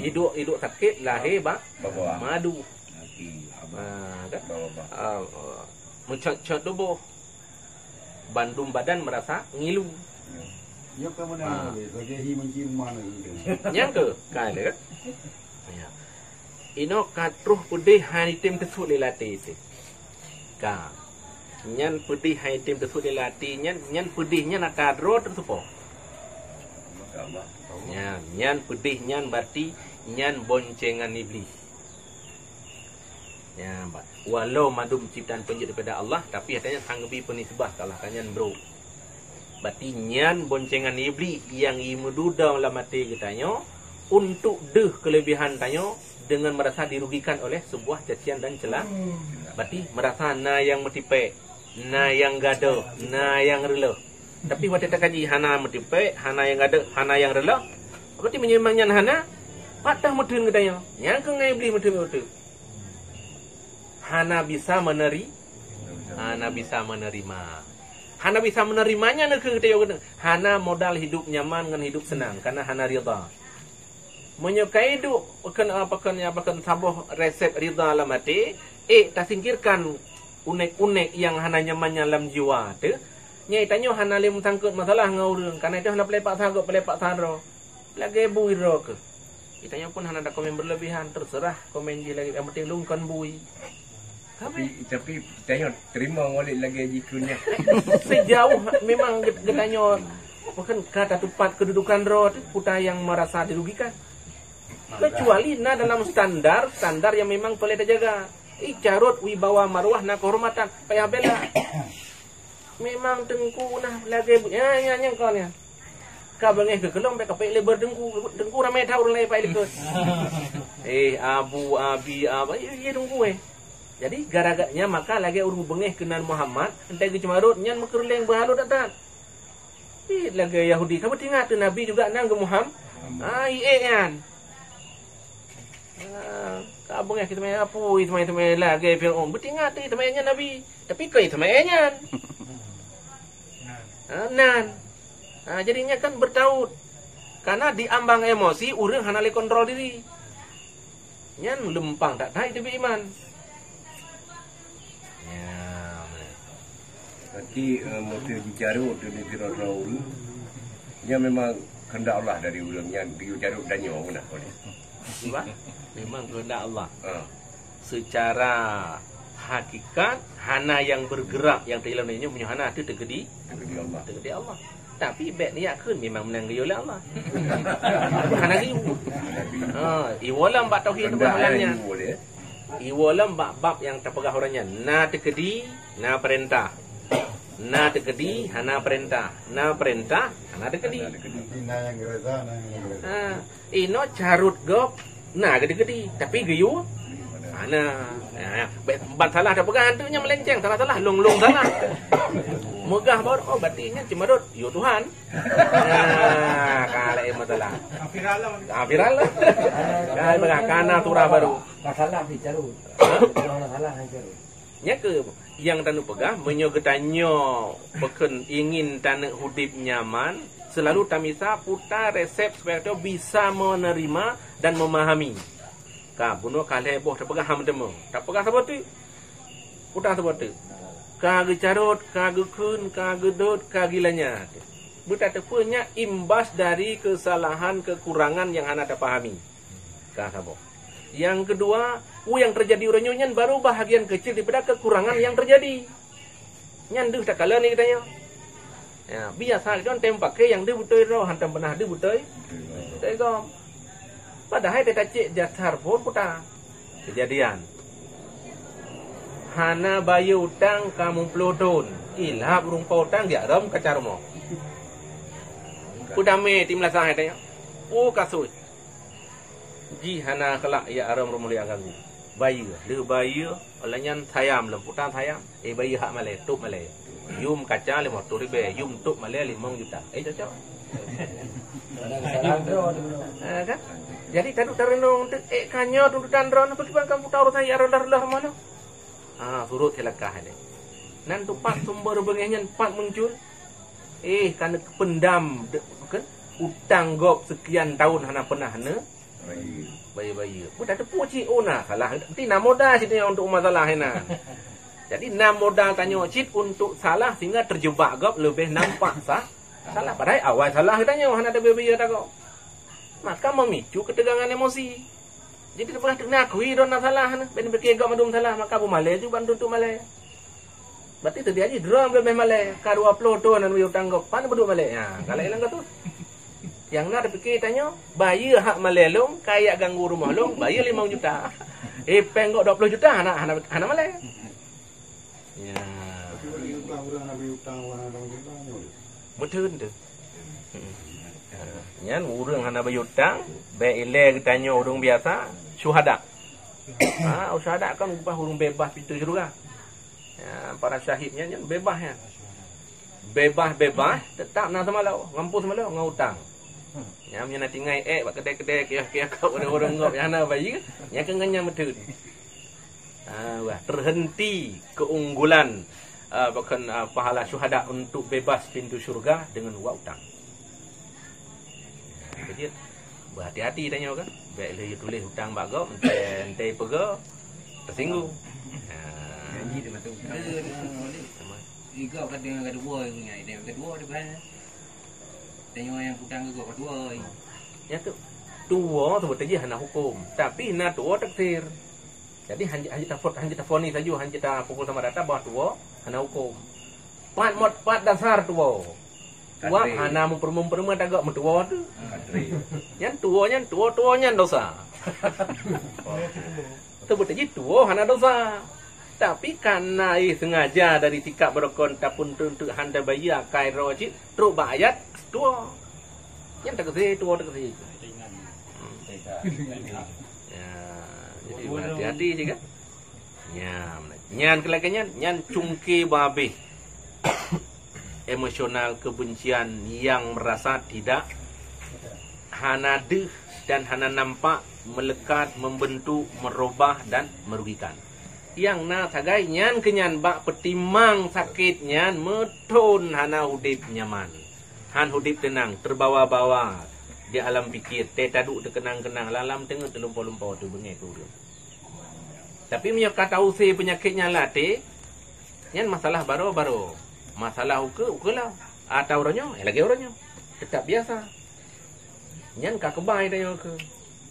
iduek, iduek sakét lahé bak madu. Ha, kan? Ah, meucot-cot tuboh. Bandum badan merasa ngilu. Ya. Nyoe ka meunan, ah, lagée hi meunci rumoh ni. Nyang keuh, ka ada, kan? Ya. Inoe ka troh peudeh hai tem teusut lé latée teuh. Ka. Nyan peudeh hai tem teusut lé latée nyan, nyan peudeh nyan ata droe teuseupôt. Nyan, nyan peudeh nyan berarti nyan boncengan Iblih. Ya, ba-, walau mandum ciptaan peunjeuet daripada Allah, tapi hana nyan han geubi peunisbah keu Allah, ka nyan brok. Berarti nyan boncengan Iblih nyang jimeududoe lam até geutanyoe untuk deuh keulebihan tanyoe dengan merasa dirugikan oleh sebuah cacian dan celah. Berarti merasa na nyang meutipék, na nyang gadôh, na nyang reuloh. Tapi watée takaji hana meutipék, hana nyang gadôh, hana nyang reuloh, berarti meunyoe memang nyan hana, pat teuh meutheun geutanyoe. Nyan keuh ngon Iblih meutheun-meutheun. Hana bisa meuneri-, hana bisa meuneurimong. Hana bisa meuneurimong nyan keuh geutanyoe, hana modal hidup nyaman ngon hidup seunang, karena hana ridha. Meunyoe ka iduek pakon, pakon, pakon saboh resep ridha lam até, ék tasingkirkan unek-unek nyang hana nyaman nyan lam jiwa teuh, nyan tanyoe hana lé meusangkot masalah ngon ureuëng, karena itu hana palai paksa gob, palai paksa droe. Lagée bui droe keuh. Tanyoe pun hana takomen berlebihan, terserah komen jih lagée, nyang penting lôn kon bui. Tapi, tapi tanyoe terima walid lagée jih keuh nyan. Sejauh memang get-, geutanyoe, bahkan ka tatupat kedudukan droe teuh, peue nyang merasa dirugikan. Kecuali na dalam standar, standar yang memang perlu dijaga. Ih, carot wibawa marwah na kehormatan, payah bela. Memang teungku nah lagée bu-, ya, ya, nyang kon ya. Ka beungéh keu keulong, bèk kapék lé beureuteuku. Teungku ramé that ureuëng laén paih likot. Eh, abu, abi, aba, ya, ya, teungku, eh. Jadi, gara-gara nyan maka lagée ureuëng beungéh keunan Muhammad, entai geuceumarot, nyan meukeureuléng beuhalot that-that. Ih, lagée Yahudi, ka beutingat teuh Nabi juga nan geu Muham-, ah, ié nyan. Ah, ka beungéh keu teumé apui, teumé-teumé lagée Fir'aun. Beutingat teuh teumé nyan Nabi. Tapi keu teumé nyan. Ah, nan. Ah, jadi nyan kan bertaut. Karena diambang emosi, ureuëng hana lé kontrol diri. Nyan leumpang that-that teubiet iman. Ya, betul. Berarti, eh, motif jicarot tu di kira-kira ureuëng, nyan memang kehendak Allah dari ureuëng nyan, dicarot dan nyoe, nah, boleh. Sebab memang kehendak Allah. Ha. Secara hakikat, hana nyang bergerak nyang teuilôn nyoe, meunyoe hana tu teukeudi, teukeudi Allah. Teukeudi Allah. Tapi bèk niat kheun memang meunan geuyue lé Allah. Hana geuyue. Ha, iwoe lom bak tauhid tu. Rendah bukan nyan. Ilmu dia. Iwoe lom bak bab nyang tapeugah uroe nyan. Na teukeudi, na peurintah. Na teukeudi, hana peurintah. Na peurintah, hana teukeudi. Hana teukeudi. Jadi, na nyang geureza, na nyang geureza. Ha. Inoe carot gob na geukeudi-keudi, tapi geuyue hana. Ya, ya. Ba-, ban salah tapeugah hantu nyan meulenceng, salah-salah, lôn-lôn salah. Meugah baru, oh, berarti nyan ceumarot, yo Tuhan. Nah, ka laén masalah. Ah, viral lah. Ah, viral lah. Ka peugah, kana surah baru. Masalah di carot. Hah? Masalah di carot. Nyan keuh nyang taneuk peugah, meunyoe geutanyoe bukon ingin taneuk udeb nyaman, seulalu tamisa puta resep supaya geutanyoe bisa meuneurimong dan meumahami. Ka, bunoe ka lhée boh tapeugah han meuteumé. Tapeugah saboh teuk. Puta saboh teuk. Ka geucarot, ka geukheun, ka geudot, ka gilanya. Beutateupeue nyan imbas dari keusalahan, keukurangan nyang hana tapahami. Ka saboh. Nyang keudua, peue nyang teujadi uroe nyoe nyan baru bahagian keucil daripada keukurangan nyang teujadi. Nyan deuh takalon geutanyoe. Ya, biasa geutanyoe tem paké nyang deuh beutôi droe, hantom peunah deuh beutôi, beutôi gob. Padahai teuka cit jasar phon puta. Keujadian. Hana bayeue utang ka muplôh thon. Ilhab ureuëng po utang, jak rhom kaca rumoh. Peudamé tim lasah geutanyoe. Oh, kasus. Jih hana keulak jak rhom rumoh lé ganggu. Bayeue, lheueh bayeue, óh lheueh nyan sayam lom, puta sayam. Eh, bayeue hak malée, tôb malée. Yum kaca limong reutôh ribée, yum tôb malée limong juta. Eh, cocok. Ha, kan? Jadi, taduek tareunong teuk, eh, ka nyoe tuntutan droeneuh, pakriban kamoe tahu urusan jak rhom dah reuloh rumoh nyoe. Ha, surot silakah nyan. Nan teumpat sumber beungéh nyan pat muncul. Eh, ka neupeundam de-, ke, utang gob seukian tahun hana peunah neu-, bayeue-bayeue. Beutateupeue cit, oh, na salah. Nanti na modal cit nyoe untuk masalah inan. Jadi, na modal tanyoe cit untuk salah sehingga terjebak gob leubeh nampak sa-, salah. Padahai awai salah geutanyoe hana tabayeue-bayeue ata gob. Maka memicu ketegangan emosi. Jadi, teupeugah teuk na akui droe na salah nyoe. Bèk neupiké gob mandum salah, maka beumalée ju ban tuntuek malée. Berarti teubiet jih droe leubeh malée, ka dua ploh thon nyan utang gob, pan beuduek malée. Ha, ka laén lam kasus. Nyang na tapiké tanyoe, bayeue hak malée lôn, ka jak ganggu rumoh lôn, bayeue limong juta. Eh, péng gok dua puluh juta, hana, hana, hana malèe. Ya. Tapi bagi ureueng hana bri utang, ureueng hana bri utang, nyoe. Meutheun tu. Hmm. Nyan ureueng hana bri utang, bèk ilèe geutanyoe ureueng biasa, syuhada. Ha, syuhada kan ubah ureueng beubaih pintoe syeuruga. Ya, para syahid nyan, nyan beubaih nyan. Beubaih-beubaih, teutap na seumalo, ngon peue seumalo, ngon utang. Nyan meunyoe na tinggai ék bak keudè-keudè, kios-kios keu ureueng-ureueng ngop nyang hana bayeue, nyan keu ngon nyan meutheun. Ah, wah, terhenti keunggulan, ah, bahkan, ah, pahala syuhada untuk bebas pintu syurga dengan wak utang. Nah, beujeuet. Berhati-hati tanyoe kan. Bèk lheueh tuléh utang bak gob, entèe, entèe peugah, tersinggung. Nah. Janji tu betul. Sama. Tiga kata dengan kedua, dengan kedua tu kan. Tanyoe nyang peutang keu gob tuwoe. Nyan tu, tuwoe tu beutôi jih hana huköm, tapi na tuwoe taksir. Jadi, hanjeuet, hanjeuet tafot-, hanjeuet tafonis laju, hanjeuet tapukul sama rata bahwa tuwoe hana huköm. Pat mot, pat dasar tuwoe. Wak hana meupeureumeun-peureumeun tagak meutuwoe tu. Nyan tuwoe nyan, tuwoe-tuwoe nyan dosa. Teubeutôi jih tuwoe hana dosa. Tapi kareuna sengaja dari sikap beurukon tapeuntreuk-treuk hana bayeue akai droe cit, trok bak ayat tuwoe. Nyan teugeuseue tuwoe teugeuseue. Hmm. Ya, jadi hati-hati cit kan. Nyan, nyan keu lagèe nyan, nyan cungke babeh. Emosional kebencian yang merasa tidak, hana deuh dan hana nampak, melekat, membentuk, merubah dan merugikan. Nyang na sagai nyan keu nyan bak peutimang sakét nyan meuthon hana udép nyaman. Han udép teunang, terbawa-bawa di alam pikir, teuh taduek teukeunang-keunang, lam-lam teungeut teulumpo-lumpo teuh beungèh keu ureueng. Tapi meunyoe ka tausé peunyakét nyan lam até, nyan masalah baroe-baroe. Masalah ukeue, ukeue lah. Atawa uroe nyoe, eh, lagèe uroe nyoe. Teutap biasa. Nyan ka keubai tanyoe keu.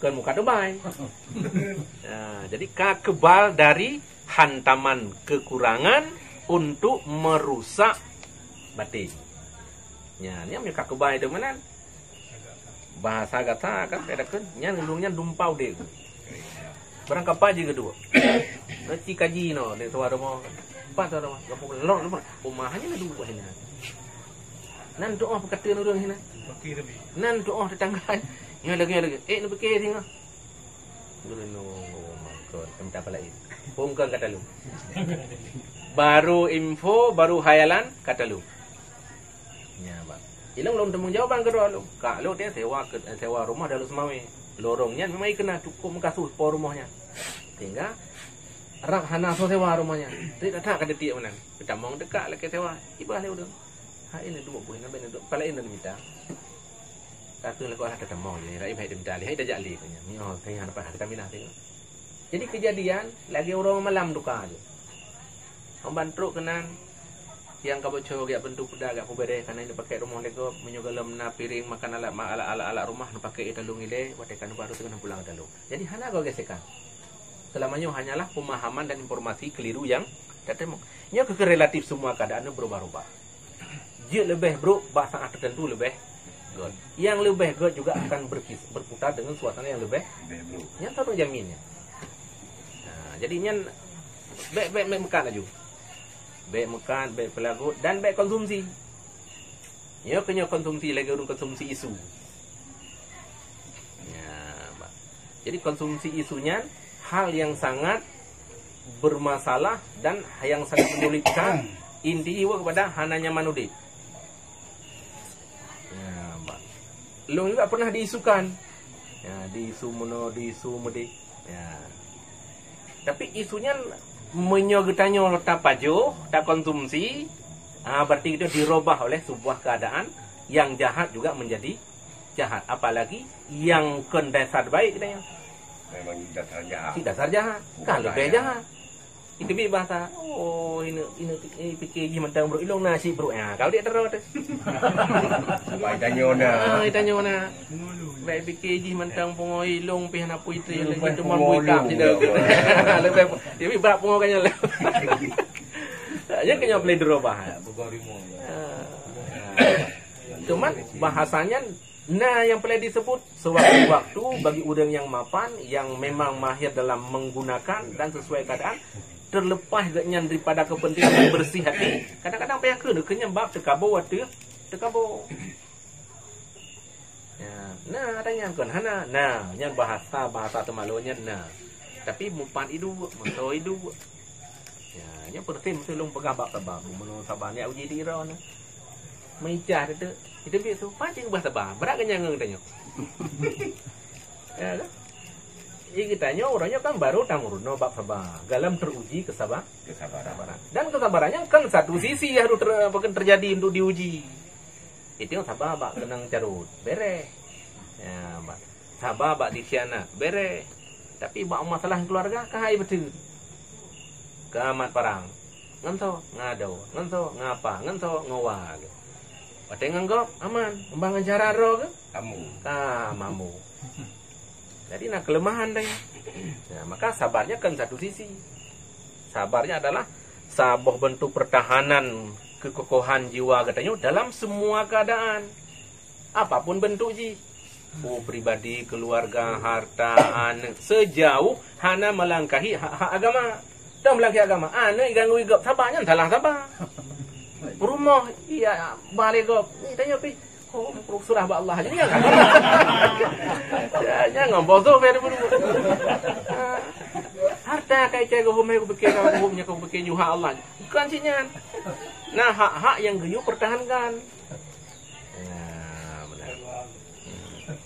Kon muka teubai. Nah, jadi ka kebal dari hantaman kekurangan untuk merusak batin. Nyan, nyan meunyoe ka keubai teuk meunan. Bahasa gata kan, kata kan, nyan lôn nyan dumpa udép. Barang kapai jih geuduek. Ci kaji no, di tuan rumah. Empat tuan rumah. Gapuk lok, lok. Rumah hanya na dua hina. Nan tuoh peukateun ureueng hina. Nan tuoh tetangga. Nyoe lagi, nyoe lagi. Eh, nak fikir singoh. Gurunung, oh my God, minta apa lain? Pungkang kata lu. Baru info, baru hayalan, kata lu. Nya, bang. Ilong lom tanggung jawab bang kedua lu. Kak lu dia sewa ke, sewa rumah dalam Semawe. Lorong nyan memang kena cukup mengasuh po rumah nyan. Sehingga rak hana so sewa rumah nyan. Tapi tak tak kata tiap mana. Kita mau dekat lagi sewa. Ibadah dia udah. Hai ni dua buah, nabi ni dua. Pala ini minta. Tapi lagu ada tetamong je. Rai baik dia minta alih. Hai dah jak alih punya. Ni oh, saya hana payah kita minah tengok. Jadi kejadian lagi orang malam duka je. Hamba trok keunan yang ka bocor gak bentuk peda gak kubere karena ini pakai rumah lego menyugalom na piring makan alat ma- alat alat alat rumah nu pakai itu lung ile wateka nu baru tengah pulang dalu. Jadi hana gau gesekan. Selama nyoe hanyalah pemahaman dan informasi keliru yang tertemu. Nyoe ke relatif semua keadaan berubah-ubah. Jeuet leubeh brok bak saat tertentu leubeh gét. Nyang leubeh gét juga akan berkis, berputar dengan suasana yang leubeh. Nyang tak jamin nyan. Nah, jadi nyan bèk bèk bèk meukat laju. Bèk meukat, bèk peulagut dan bèk konsumsi. Nyoe keu nyoe konsumsi lagèe ureueng konsumsi isu. Ya, bah. Jadi konsumsi isu nyan hal yang sangat bermasalah dan yang sangat menyulitkan inti iwa kepada hana nyaman udip. Ya, bah. Long juga pernah diisukan. Ya, diisu meuno, diisu meudi. Ya. Tapi isu nyan meunyoe geutanyoe tapajoh, takonsumsi, ah, berarti itu dirubah oleh sebuah keadaan yang jahat juga menjadi jahat. Apalagi yang kon dasar baik geutanyoe. Memang dasar jahat. Si dasar jahat. Bukan kan lebih jahat. Itu bi bahasa, oh, ini ini eh, fikir jih mantong brok ilong nasi brok. Ya, kau dia terus. Bai tanyoe na. Ah, tanyoe na. Baik fikir jih mantong pungo ilong pih na pui tu lagi tu mampu ikam sida. Lebih dia bi bak pungo kan lah. Ya kan boleh dirubah. Cuman bahasanya Na nyang peureulée disebut, sewaktu-waktu bagi ureuëng nyang mapan, nyang memang mahir dalam menggunakan dan sesuai keadaan, terlepas geuhnyan daripada kepentingan bersih hati, kadang-kadang payah kheun, kheun nyan bab teukabo ateueh teukabo. Ya, na ada nyang kon hana, na nyan bahasa, bahasa teumalo nyan na. Tapi mupat iduek, meuso iduek. Ya, nyan peureulée meusti lôn peugah bab sabar. Meunurot sabar nyan uji diri droe na. Meuicah teuk, itu biasa pancing bah sabar. Berat kan nyang ngeung tanyoe. Ya kan? Jadi kita nyoe, uroe nyoe kan baru tameurunoe bab sabar. Dalam teruji kesabar, kesabaran. Dan kesabaran nyan kan satu sisi harus ter, apa kan terjadi untuk diuji. Itu sabar bak keunong carôt, bereh. Ya, bak, sabar bak dikhianat, bereh. Tapi bak masalah keluarga, ka hai beutôi. Ka mat parang. Ngon soe? Ngon adoe. Ngon soe? Ngon apa? Ngon soe? Ngon wa. Watée ngon gob, aman. Ban ngon cara droe ke? Kamu. Ka mamu. Jadi na kelemahan deh. Ya, maka sabarnya kan satu sisi. Sabarnya adalah saboh bentuk pertahanan keukokohan jiwa geutanyoe dalam semua keadaan. Apapun bentuk jih. Oh, pribadi, keluarga, harta, aneuk, sejauh hana melangkahi hak-hak agama. Dah melangkahi agama, aneuk iganggu gob, sabar nyan salah sabar. Rumoh, iya, balé gob. Ni tanyoe pih, oh, surah bak Allah jadi kan. Ya, jangan bodoh biar dulu. Harta kai cai geuhum hai kupikir, geuhum nya kupikir yuha Allah. Bukan cit nyan. Nah, hak-hak yang geuyue pertahankan. Ya, benar. Hmm.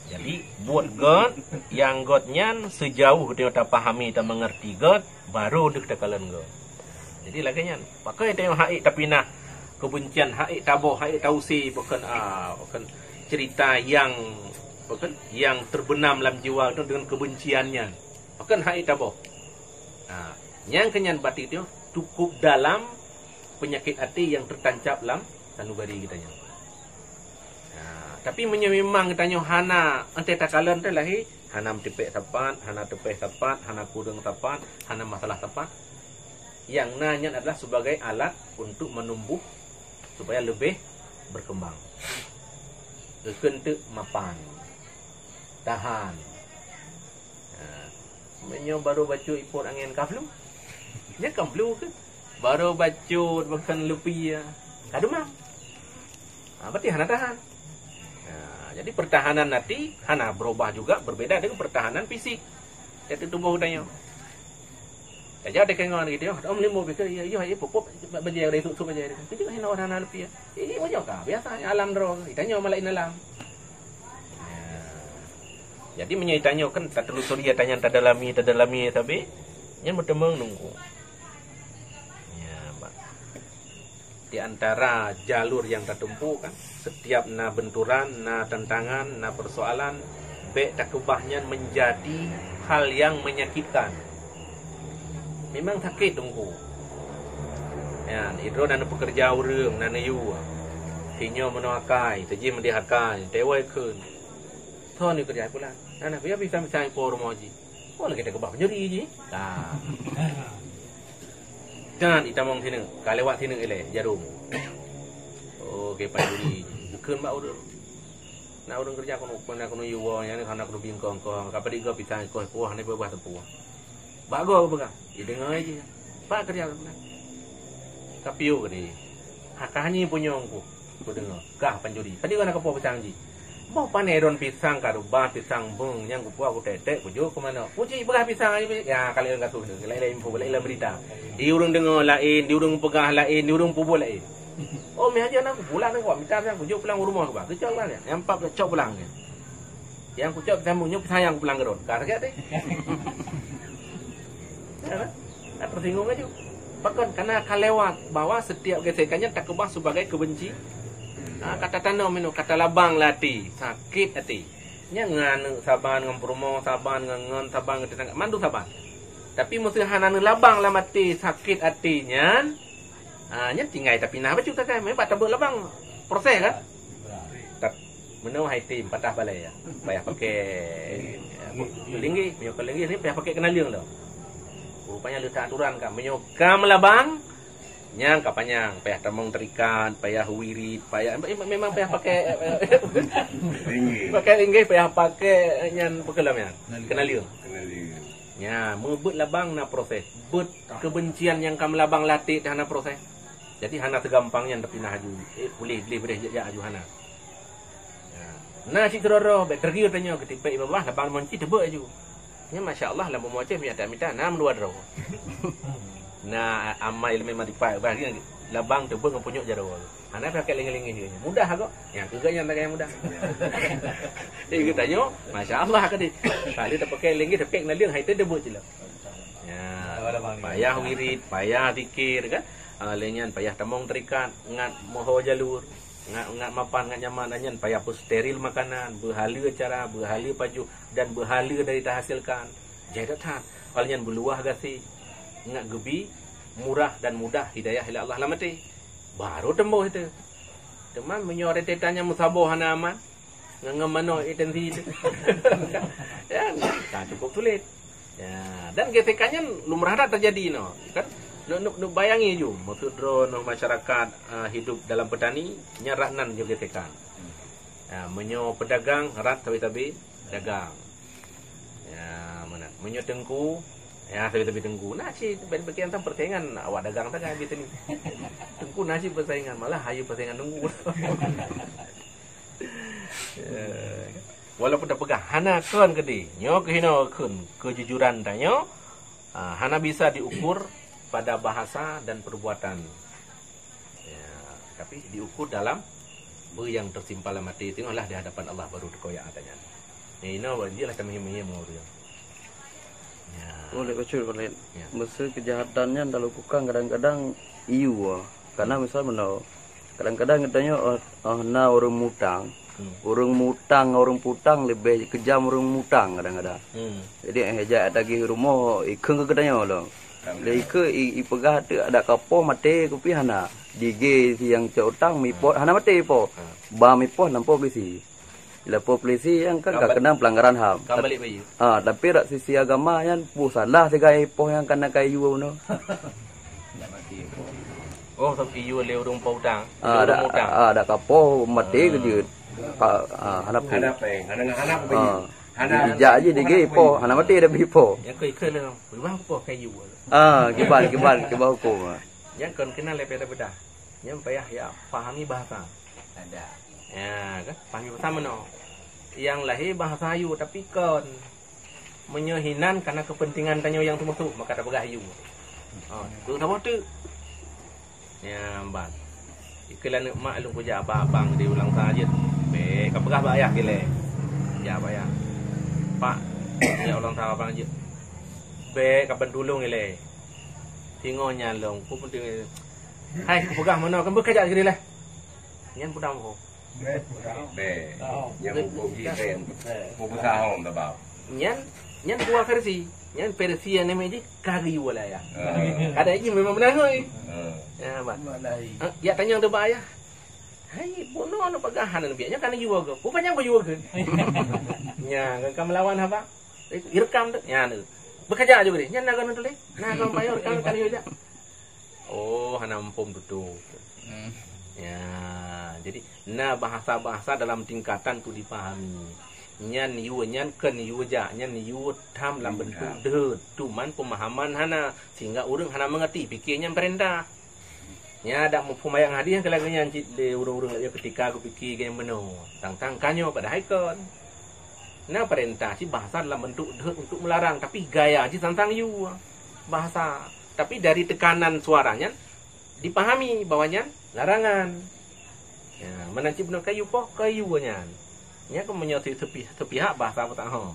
Jadi, buet gét, nyang gét nyan sejauh geutanyoe tapahami, tamengerti gét, baru deuh takalon gét. Jadi, lagée nyan. Pakon tanyoe hak ék tapinah keubencian, hak ék taboh, hak ék tausé, pakon, ah, pakon cerita nyang, pakon, nyang terbenam lam jiwa geutanyoe dengan keubencian nyan. Pakon hak ék taboh. Ha, nyang keu nyan berarti tanyoe cukup dalam penyakit até nyang tertancap lam sanubari geutanyoe. Ha, tapi meunyoe memang geutanyoe hana, entah takalon teuh lahé, hana meutipék sapat, hana teupéh sapat, hana kureueng sapat, hana masalah sapat, nyang na nyan adalah sebagai alat untuk menumbuh supaya leubeh berkembang. Geukheun teuk mapan. Tahan. Ha. Meunyoe baru bacut ipot angén ka flu. Nyan kan flu ke? Baru bacut bahkan lupia. Ka demam. Ha, berarti hana tahan. Ha, jadi pertahanan hati hana berubah juga, berbeda dengan pertahanan fisik. Jati tuboh geutanyoe. Saja ada kengon gitu, oh, meulimo bike, ya, ya, ya, pop, pop, bajai dari suk, suk bajai. Itu kan orang hana lupia. Ini wajar ka, biasa alam droe. Geutanyoe malah in alam. Ya. Jadi, meunyoe tanyoe kan tatelusuri, tanyan tadalami, tadalami sabe, nyan meuteumong nunggu. Ya, ba-, di antara jalur yang tatempuh kan, setiap na benturan, na tantangan, na persoalan, bék takeubah nyan menjadi hal yang menyakitkan. Memang sakét teungku. Ya, idroe na neupekerja ureuëng, na neuyue. Sinyoe meunoe akai, teujih meudeh akai, tewai kheun. Soe ni kerja pulan? Anak kuya bisa-bisa ipo rumoh jih. Oh, lagée takeubah pencuri jih. Nah. Dan itamong sineuk, ka lewat sineuk ilée, jarum. Oh, ke pencuri jih. Kheun bak ureuëng. Na ureuëng kerja keunoe, keunoe, keunoe yuwoe, nyang hana keunoe bingkong kong, ka padit goe pisang ikoh puah, hana ipeubah teupuah. Bak goe geupeugah, jideungoe jih. Bak kerja geupeugah. Ka piôh geude. Ha, ka hanyi punyong ku. Kudeungoe, kah pancuri. Padit goe na kapoh pisang jih. Boh pane ron pisang ka reubah, pisang beung, nyang kupuah kutek-tek, kujok keu manok. Puji peugah pisang aja, ya, ka laén ka tuh, laén-laén info, laén-laén berita. Di ureuëng deungoe laén, di ureuëng peugah laén, di ureuëng peubuet laén. Oh, meuhajat na kupulang na kawak mita nyang kujok pulang u rumoh keuba. Keucok pulang ya. Nyang pap cok pulang ya. Nyang kucok pisang nyoe pisang nyang kupulang keudroe. Ka sakét até. Ya, kan? Ka tersinggung laju. Pakon? Karena ka lewat bahwa setiap gesekan nyan takeubah sebagai kebenci. Ha, ka tatanom inoe, ka talabang lam até, sakét até. Nyan ngon aneuk saban, ngon peurumoh saban, ngon, ngon saban, ngon tetangga, mandum saban. Tapi meuseuh hana neulabang lam até sakét até nyan, ha, nyan tinggai tapinah bacut sakai, memang tabeuet labang. Proses kan? Tap-, meunoe hai tem patah balai ya. Payah pakai, ya, linggih, meunyoe ka linggih ni payah pakai keunaleueng tu. Rupanya leutak aturan kan. Meunyoe ka meulabang, Nyang ka panyang, payah tamong teuikat, payah wirit, payah, memang payah pakai, pakai linggih, payah pakai nyan peukeulam nyan. Kenaliang. Nya, meubeuet labang na proses. Beuet keubencian nyang ka meulabang lam até hana proses. Jadi hana seugampang nyan tapinah aju. Eh, puléh, gleh, beuréh, jak, jak aju hana. Nah, na cit keudroe-droe, bèk teugiur tanyoe, geutipék i babah, labang limong cit teubeuet aju. Nyan, masya Allah, lam bumoe Aceh, mita-mita, na meudua droe. Na amai leumé madipat, bah, labang teubeuet ngon punyuek jaroe. Hana pakai linggih-linggih. Mudah kok. Nyang keu geuh nyan lagèe mudah. Eh, geutanyoe, masya Allah, ka deh. Kali tapakai linggih, tapakai kenaliang, hai teubeuet cit lah. Ya, payah wirit, payah zikir, kan? Ah, lé nyan payah tamong teuikat, ngat meuho jalur, ngat, ngat mapan, ngat nyaman, dan nyan payah peusteril makanan, beuhaleue cara, beuhaleue pajoh, dan beuhaleue dari tahasilkan. Jai that-that. Oleh nyan beuluwah gaséh, ngat geubi, murah dan mudah hidayah lé Allah lam até. Baru teumbôh itu. Teuma meunyoe rentetan nyang meusaboh hana aman, ngon, ngon manoe intensi itu. Ya, nah, cukup sulit. Ya, dan gesekan nyan lumrah that teujadi noh, kan? Neuk, neuk, neuk bayangi ju, maksud droeneuh masyarakat, eh, hidup dalam petani, nyan rak nan ju gesekan. Ya, meunyoe peudagang, rat sabe-sabe dagang. Ya, meunan. Meunyoe teungku, ya, sabe-sabe teungku. Na cit, ben pikiran tan persaingan awak dagang sagai di sini. Teungku na cit persaingan, malah hayeu persaingan teungku. Ya. Walaupun tapeugah hana kon keudeh, nyoe keuhinoe kheun keujujuran tanyoe, ah, hana bisa diukur pada bahasa dan perbuatan. Ya, tapi diukur dalam peue nyang teusimpal lam até, teungoh lah di hadapan Allah baru teukoyak ata nyan. Ya, inoe wajib lah tameuhiem-hiem ngon ureueng. Ya. Oh, Lek Bacut, Lek. Ya. Meuseu keujahatan nyan talakukan kadang-kadang iyue. Karena misal meunoe, kadang-kadang geutanyoe, oh, oh, na ureueng mutang, Hmm. ureueng mutang ngon ureueng putang leubeh keujam ureueng mutang kadang-kadang. Hmm. Jadi, eh, jak tagih rumoh, ikheun keu geutanyoe lom. Lé ikheun i, ipeugah teuk adak kapoh maté kupi hana. Dige si nyang cok utang mipoh, hana maté ipoh. Ha. Ba mipoh lampôh polisi. Lampôh polisi nyang kan ka Ka ba-, keunong pelanggaran ham. Ka balik bayeue. Ha, tapi dak sisi agama nyan peue salah sigai ipoh nyang kana kayue bunoe. Oh, tapi iyue lé ureueng po utang. Ah, Lé ureueng ada, utang. ah, ada kapoh maté Ah. keu jeuet. Ka, ah, hana pun. Hana péng, hana, hana Ah. pun. Hana Ijak je dige ipoh, hana maté tapi ipoh. Ya, keu ikeu lé, memang poh kayu. Ah, kiban, kiban, kiban hukum. Ah. Nyang kon keunan lé payah beudah. Nyang payah ya pahami bahasa. Ada. Ya, kan? Pahami bahasa meunoe. Yang lahé bahasa yu, tapi kon. Meunyoe hinan kana kepentingan tanyoe nyang teumeutuek, maka tapeugah yu. Ha, tu saboh teuk. Ya, ban. Ikeu laneuk mak lôn kujak bak abang di ulang sa jeuet. Bèk ka peugah bak ayah gilée. Jak bak ayah. Pak, jak ulang sa abang jeuet. Bèk ka ban tulông ilée. Singoh nyan lôn, ku peunteng. Hai, kupeugah meunoe, kan beuka jak gilée. Nyan peudong ko. Bèk. Nyang muphom jih bèk. Muphom sahom tabau. Nyan, nyan dua versi. Nyan versi nyang namanya jih ka geuyue lé ayah. Ah. Kada jih memang meunan hôi. Ah. Ya, bah. Mak lain. Ah, ya tanyong tu bak ayah. Hai, bunoe anu peugah hana neubiet nyan ka neuyue ke? Bukan nyang beuyue ke? Nya, kan ka melawan haba. Eh, irekam tu. Nya tu. Bekerja juga dia. Nyan na kan tulis. Na kan bayar kan kan dia. Oh, hana muphom tutoe. Hmm. Ya, jadi na bahasa-bahasa dalam tingkatan tu dipahami. Nyan yue nyan kon yue jak, nyan yue tham lam bentuk deuh, cuman pemahaman hana, sehingga ureueng hana mengerti, pikir nyan perintah. Nya dak muphom ayat hadis nyang lagèe nyan cit lé ureueng-ureueng lagèe ketika geupikir gaya meunoe. Tang-tang ka nyoe padahai kon. Na perintah cit bahasa dalam bentuk deuh untuk melarang, tapi gaya jih tang-tang yue. Bahasa. Tapi dari tekanan suara nyan dipahami bahwa nyan larangan. Ya, meunan cit bunoe kayu poh, kayu nyan. Nyan keu meunyoe si-, sepi-, sepihak bahasa peutahom.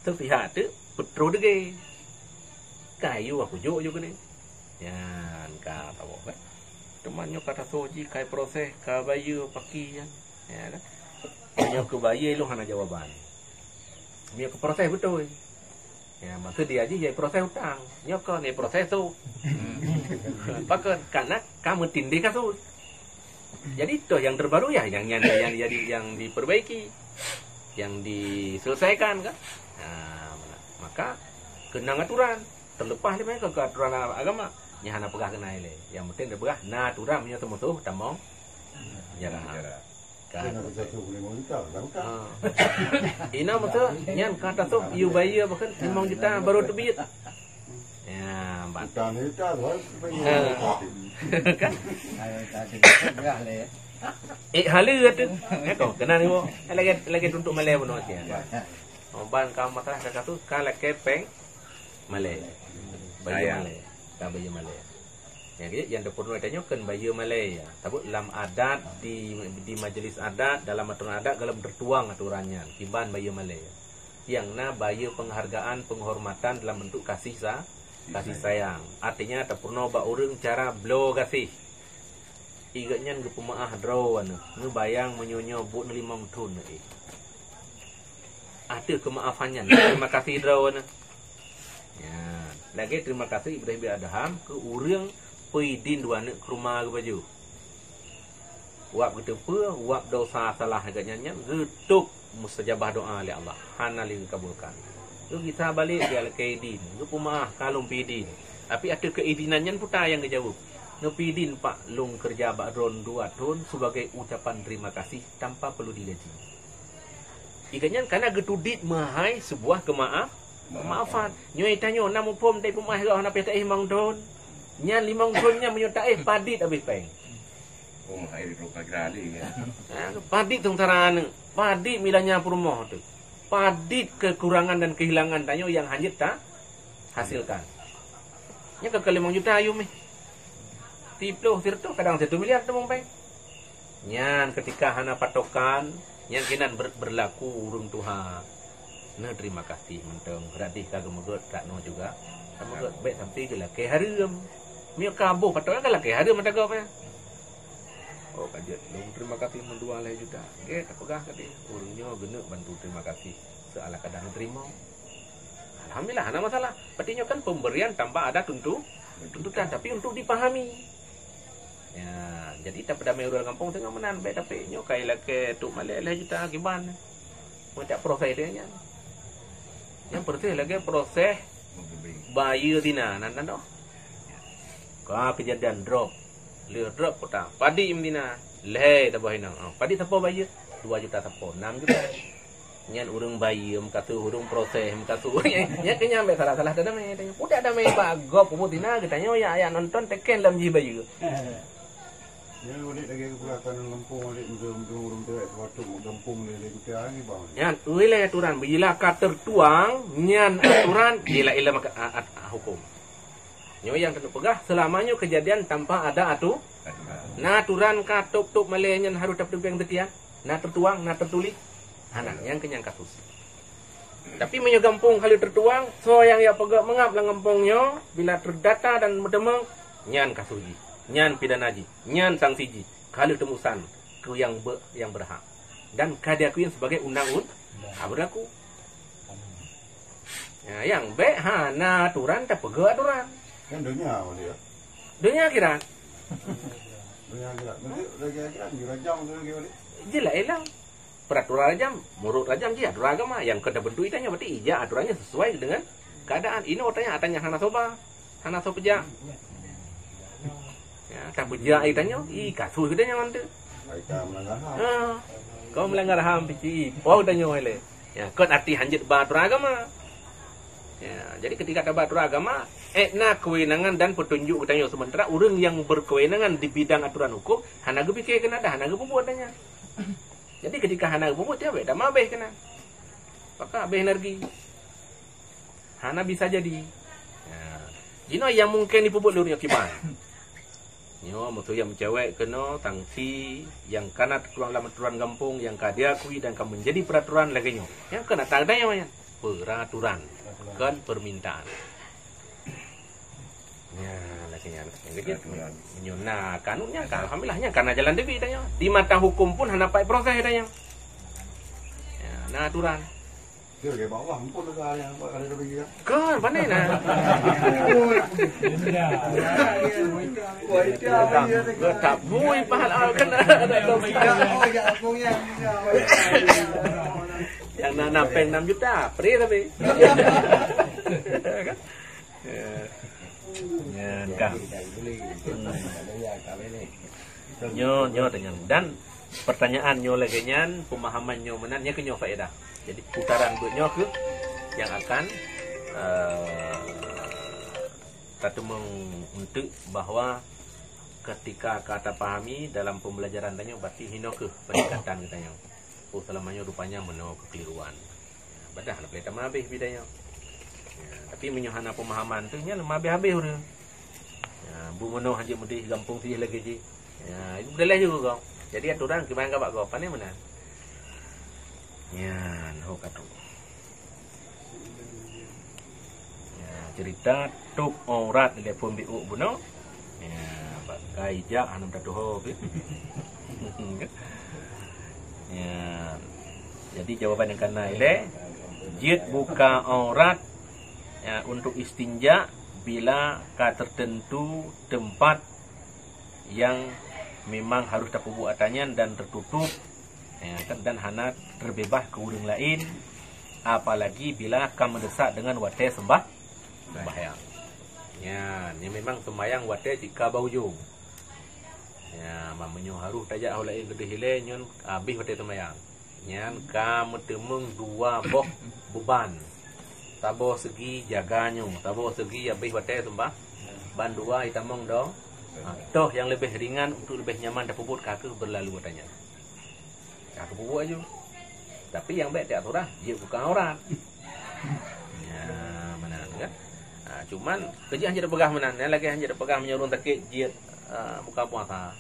Sepihak teuk peutroh degé. Kayu aku jok ju keunoe. Nyan ka tawoe kan. Teuma nyoe ka tasoe jih, ka proses, ka bayeue paki nyan. Ya kan? Nyoe keu bayeue lôn hana jawaban. Nyoe keu proses beutôi. Ya, maksud dia jih ya proses utang. Nyoe kon ya proses tu. Pakon? Karena ka meutindih kasus. Jadi toh yang terbaru ya yang yang yang jadi yang diperbaiki, yang diselesaikan kan. Nah, maka keunong aturan terlepas daripada ke aturan agama. Nyan hana peugah keunan ilée. Nyang penting tapeugah na aturan, meunyoe teumusoh tamong jarak. Kan. Kena satu puluh lima juta, bukan utang. Ha. Inoe maksud nyan ka tasôb, yue bayeue bahkan limong juta baru teubiet. Ya, ban. Utang ni utang, baru teubiet. Ha. Kan? Ayo, tak ada, tak ada, ya. Eh, hala tu. Eh, kau kena ni, bo. Lagi, lagi tuntuk malée bunoe siang. Oh, ban ka masalah ka kasus, ka lakée péng malée. Bayeue malée. Ka bayeue malée. Jadi, nyang teupeurunoe tanyoe kon bayeue malée, ya. Sabab lam adat di, di majlis adat, dalam aturan adat, golom teutuang aturan nyan. Kiban bayeue malée. Nyang na bayeue penghargaan, penghormatan dalam bentuk kasih sa-, kasih sayang. Artinya, teupeurunoe bak ureuëng cara bloe gaséh. Igeuh nyan geupeumeuáh droe aneuk, neubayang meunyoe nyoe buet neuh limong thon, eh. Ateueh keumeuáfan nyan, terima kasih droe aneuk. Nyan, lagée terima kasih Ibrahim bin Adham keu ureuëng peue idin dua aneuk keu rumoh geuh baju. Wab geuteupeue, wab dosa salah geuh nyan, nyan geutôb mustajabah doa lé Allah, hana lé geukabulkan. Geugisa balek, geulakée idin, geupeumeuáh ka lôn peuidin. Tapi ateueh keuidinan nyan peue nyang geujaweueb? Neupeudin pak lôn keureuja bak droen dua thon sebagai ucapan terima kasih tanpa perlu digaji. Igeuh nyan kana geutudit meuhai sebuah keumaaf, keumaafan. Nyoe tanyoe na muphom dari peumeuáh goh na pih taéh limong thon. Nyan limong thon nyan meunyoe taéh padit habéh péng. Oh, hai, rôh ka gira lé, ya. Ha, padit seungsara aneuk, padit milanya peurumoh tu. Padit kekurangan dan kehilangan tanyoe nyang hana jeuet ta hasilkan. Nyan ka limong juta ayum eh. Siploh, siratoh, kadang satu miliar teumong péng. Nyan ketika hana patokan, nyan keunan ber-, berlaku ureuëng tuha. Neuterima kasih mantong, radih ka geumeugot, ka noe juga. Ka meugot, bék sampai geulakée hareuem. Meunyoe ka boh, patut ka lakée hareuem mata gob, ya. Oh, ka jeuet lôn terima kasih meudua lhée juta. Gét tapeugah ka deh, ureuëng nyoe geuneuk bantu terima kasih. Seuala kadang teurimong. Alhamdulillah, hana masalah. Berarti nyoe kan pemberian tanpa ada tuntu-, tuntutan, tapi untuk dipahami. Ya, jadi tapeudamai ureuëng gampông teungoh meunan, bék tapi nyoe kai lakée tuk malée lhée juta kiban. Macam proses dia nyan. Nyang proses lagée proses bayeue dina nan tanoh. Ka kejadian drop. Lheueh drop kota. Padit meudina. Lhée taboh inong. Oh, padit sapo bayeue? Dua juta sapo, enam juta. Nyan ureuëng bayeue meukasu, ureuëng proses meukasu. Nyan keu nyan bék salah-salah tadamai. Udah damai bak gob peubuet dina geutanyoe ya, ya nonton teken lam jih bayeue. Nyan udik lagi keu pula kan gampông udik meutu-meutu ureuëng tuwek tu waktu gampông lé lé kita ni bang. Nyan, ulée aturan bila ka tertuang, nyan aturan bila ilmu a-, a-, a-, hukum. Nyoe nyang keuneuk peugah, selama nyoe kejadian tanpa ada atu-, na aturan ka top-top malée nyan harus tapeuduek teukian, na tertuang, na tertulis. Hana, nyang keu nyang kasus. Tapi meunyoe gampông ka lheueh tertuang, soe nyang ya peugah meungab lam gampông nyoe, bila terdata dan meuteumong, nyan kasus jih, nyan pidana jih, nyan sanksi jih, ka lheueh teumusan keu nyang be-, nyang berhak. Dan ka diakui sebagai undang-undang, ha, berlaku. Ya, nyang bék hana aturan tapeugah aturan. Kan donya dia. Donya akhirat. Donya akhirat. Nanti lagi akhirat, di rajam tu lagi balik. Jeulaih lah. Peraturan rajam, menurut rajam jih aturan agama. Nyang keu tabentuk itanyoe, berarti ija aturannya sesuai dengan keadaan. Inoe tanya, tanya hana soe ba. Hana soe peujak. Ya, tapeujak itanyoe, ih, kasus geutanyoe nyan tu. Mereka melanggar ham. Ha. Kau melanggar ham, pici. Pau tanyoe lé. Ya, kon arti hanjeuet ba aturan agama. Ya, jadi ketika taba aturan agama, eh, na kewenangan dan petunjuk geutanyoe, sementara ureuëng nyang berkewenangan di bidang aturan hukum hana geupikir keunan dah, hana geupeubuet dah nyan. Jadi ketika hana geupeubuet, dia bék tamah abéh keunan. Maka abéh energi. Hana bisa jadi. Ya. Jinoe nyang mungken jipeubuet lôn nyoe kiban. Nyoe meuseu nyang meucewek keunoe sanksi nyang kana teutuang lam aturan gampông nyang ka diakui dan ka menjadi peraturan lagée nyoe. Nyang kana tanda nyoe nyan peraturan, kon permintaan. Ya, lagée nyan. Jadi meunyoe na kanun nyan ka alhamdulillah nyan kana jalan teubiet tanyoe. Di mata hukum pun hana pai proses tanyoe. Ya, na aturan. Dia lagi bawah, empuk dah yang buat kali lebih ya. Kan, pandai nah. Wah, itu apa dia? Dah tak bui pahala kan ada logika. Oh, ya, ampun ya. Yang nak nampeng enam juta, free tapi. Ya. Nyan kah. Hmm. Nyoe, nyoe tanyong. Dan pertanyaan nyoe lagèe nyan, pemahaman nyoe meunan, nyoe keuh nyoe faedah. Jadi putaran buet nyoe keuh yang akan, eh, tateumeung eunteuk bahwa ketika ka tapahami dalam pembelajaran tanyoe, berarti hinoe keuh peningkatan geutanyoe. Oh, selama nyoe rupanya meunoe kekeliruan. Padahai leubeh tamah habéh bidayah. Ya, tapi meunyoe hana pemahaman tu, nyan leumah habéh-habéh ureueng. Ya, bu meunoe hanjeuet meudeh gampông sih lagèe jih. Ya, itu beudaleh juga kau. Jadi aturan kiban ka bak kau, pane meunan. Nyan, ho katu. Ya, cerita top aurat di telepon biuk bunoe. Ya, pakai jak hana minta tuho ke. Ya. Jadi jawaban yang kena ilée, jeuet buka aurat, ya, untuk istinja bila ka tertentu tempat yang memang harus tapeubuet atanyan dan tertutup, ya, kan, dan hana terbebas ke ureueng lain, apalagi bila ka mendesak dengan watée sembah, sembahyang. Ya, ni memang sembahyang watée cit ka ba ujong. Ya, ma meunyoe harôh tajak ho laén keudeh ilée nyan habéh watée sembahyang. Nyan ka meuteumeung dua boh beuban. Saboh segi jaga nyoe, saboh segi habéh watée sembah, ban dua itamong dong. Ha, toh nyang leubeh ringan untuk leubeh nyaman tapeubuet ka keuh beurlalu watée nyan. Ka keuh peubuet aju. Tapi nyang bék tiap surah, jeuet buka aurat. Ya, meunan kan. Ha, cuman, keujih hanjeuet peugah meunan, nyang lagée hanjeuet peugah meunyoe ureueng sakét jeuet, eh, buka puasa.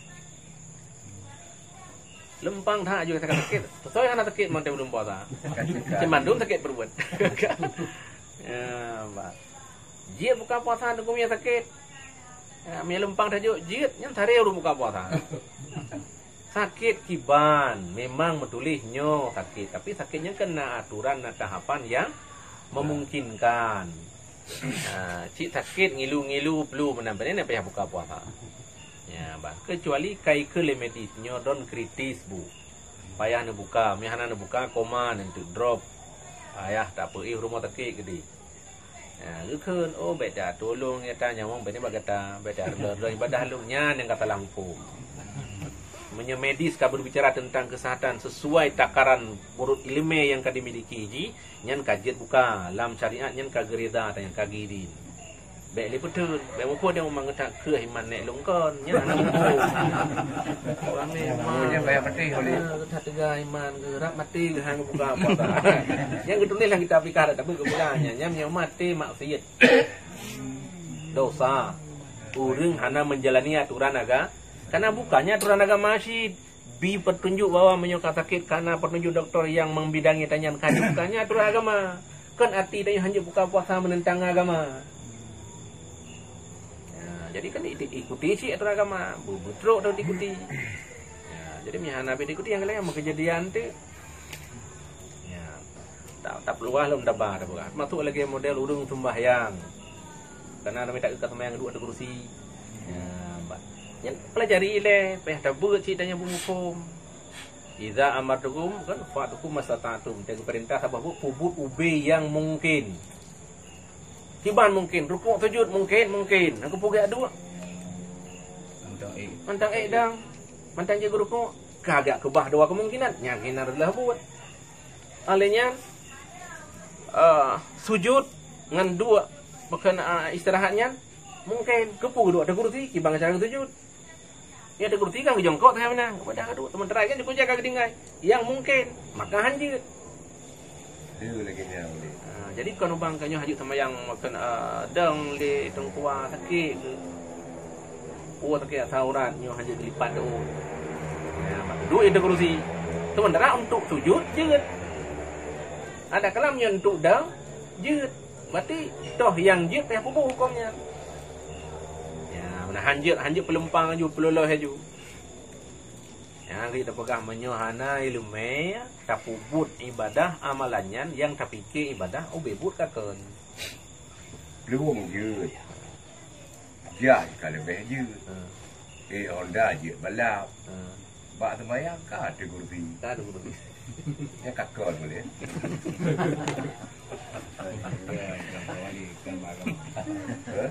Leumpang that aju kata sakét. Sesuai hana sakét mantong buleuen puasa. Cemandum sakét peuruet. Ya, bah. Jeuet buka puasa deungon nyang sakét. Ya, meunyoe leumpang that jeuet, jeuet, nyan saré ureueng buka puasa. Sakét kiban, memang meutuléh nyoe sakét, tapi sakét nyan kan na aturan, na tahapan nyang memungkinkan. Ha, cit sakét ngilu-ngilu blu meunan, pane na payah buka puasa. Ya, bah, kecuali kai keu lé medis nyoe don kritis, bu. Payah neubuka, meuhana neubuka koma, neunteuk drop. Payah tapeuéh rumoh sakét keudeh. Ha, geukheun, "Oh, bék dah, tulông gata nyawöng bék nibak gata, bék dah, reuloh-reuloh ibadah lôn." Nyan nyang ka salah muphom. Meunyoe medis ka berbicara tentang kesehatan sesuai takaran menurut ileumèe nyang ka dimiliki jih, nyan ka jeuet buka, lam syariat nyan ka geurida, nyang ka geuidin. Bék lé peuteun, bék muphom dia meumang gata keuh iman nèk lôn kon, nyan hana muphom. Ramé iman. Nyan payah maté oleh. Gata teuga iman geuh, rab maté geuh hana buka puasa. Nyang geutuléh lam kitab fikah dak tabeuet keu bulan nyan, nyan meunyoe maté maksiet. Dosa. Ureueng hana menjalani aturan aga-, karena bukannya aturan agama cit. Bi petunjuk bahwa meunyoe ka sakét, karena petunjuk doktor yang membidangi tanyan ka jeuet, bukannya aturan agama. Kan arti tanyoe hanjeuet buka puasa menentang agama. Ya, jadi kan di-, ikuti cit aturan agama, bu-, beutrok tu diikuti. Ya, jadi meunyoe hana habéh diikuti nyang laén meukeujadian tu. Ya. Ta-, tapeuluah lom taba, tapeuluah. Masuk lagi model ureueng sembahyang. Karena ramé tak ka sembahyang duek di kursi. Ya, ba-, nyan pelajari ilée, payah tabeuet cit tanyoe beuhuköm. Iza amartukum, kan, fa'tukum masata'tum. Teupeurintah saboh buet, peubuet ubé nyang mungkin. Kiban mungkin, rukuk sujud mungkin, mungkin. Aku pugak duek. Mantong ék. Mantong ék dang. Mantong jeuet rukuk. Kagak keubah dua kemungkinan. Nyang keunan reuloh buet. Alèh nyan, eh, sujud ngon duek, bukan, eh, istirahat nyan, mungkin. Keupeue duek di kursi, kiban cara sujud. Ya, di kursi kan geujongkok teuh meunan. Kepada ka duek, sementara kan dikujak ka geutinggai. Nyang mungkin, maka hanjeuet. Dia lagi nyan boleh. Ha, jadi kon ubang ka nyoe hanjeuet sembahyang, maka, eh, dong lé teungku sakét ke. Oh, sakét asai urat nyoe hanjeuet geulipat tu. Ya, mak duek di kursi. Sementara untuk sujud jeuet. Ada kalam nyoe untuk dong jeuet. Berarti toh nyang jeuet payah peubuet huköm nyan. Ya, meunan hanjeuet, hanjeuet peuleumpang aju, peuloloh aju. Nyang geupeugah meunyoe hana ileumèe, tapeubuet ibadah amalan nyan nyang tapike ibadah ubé buet ka kon. Plueng jeuet. Jas ka leubeh jeuet. Hmm. Eh, Honda jeuet balap. Hmm. Bak seumayang ka di kursi. Ka di kursi. Nyan ka kon boleh. Hah?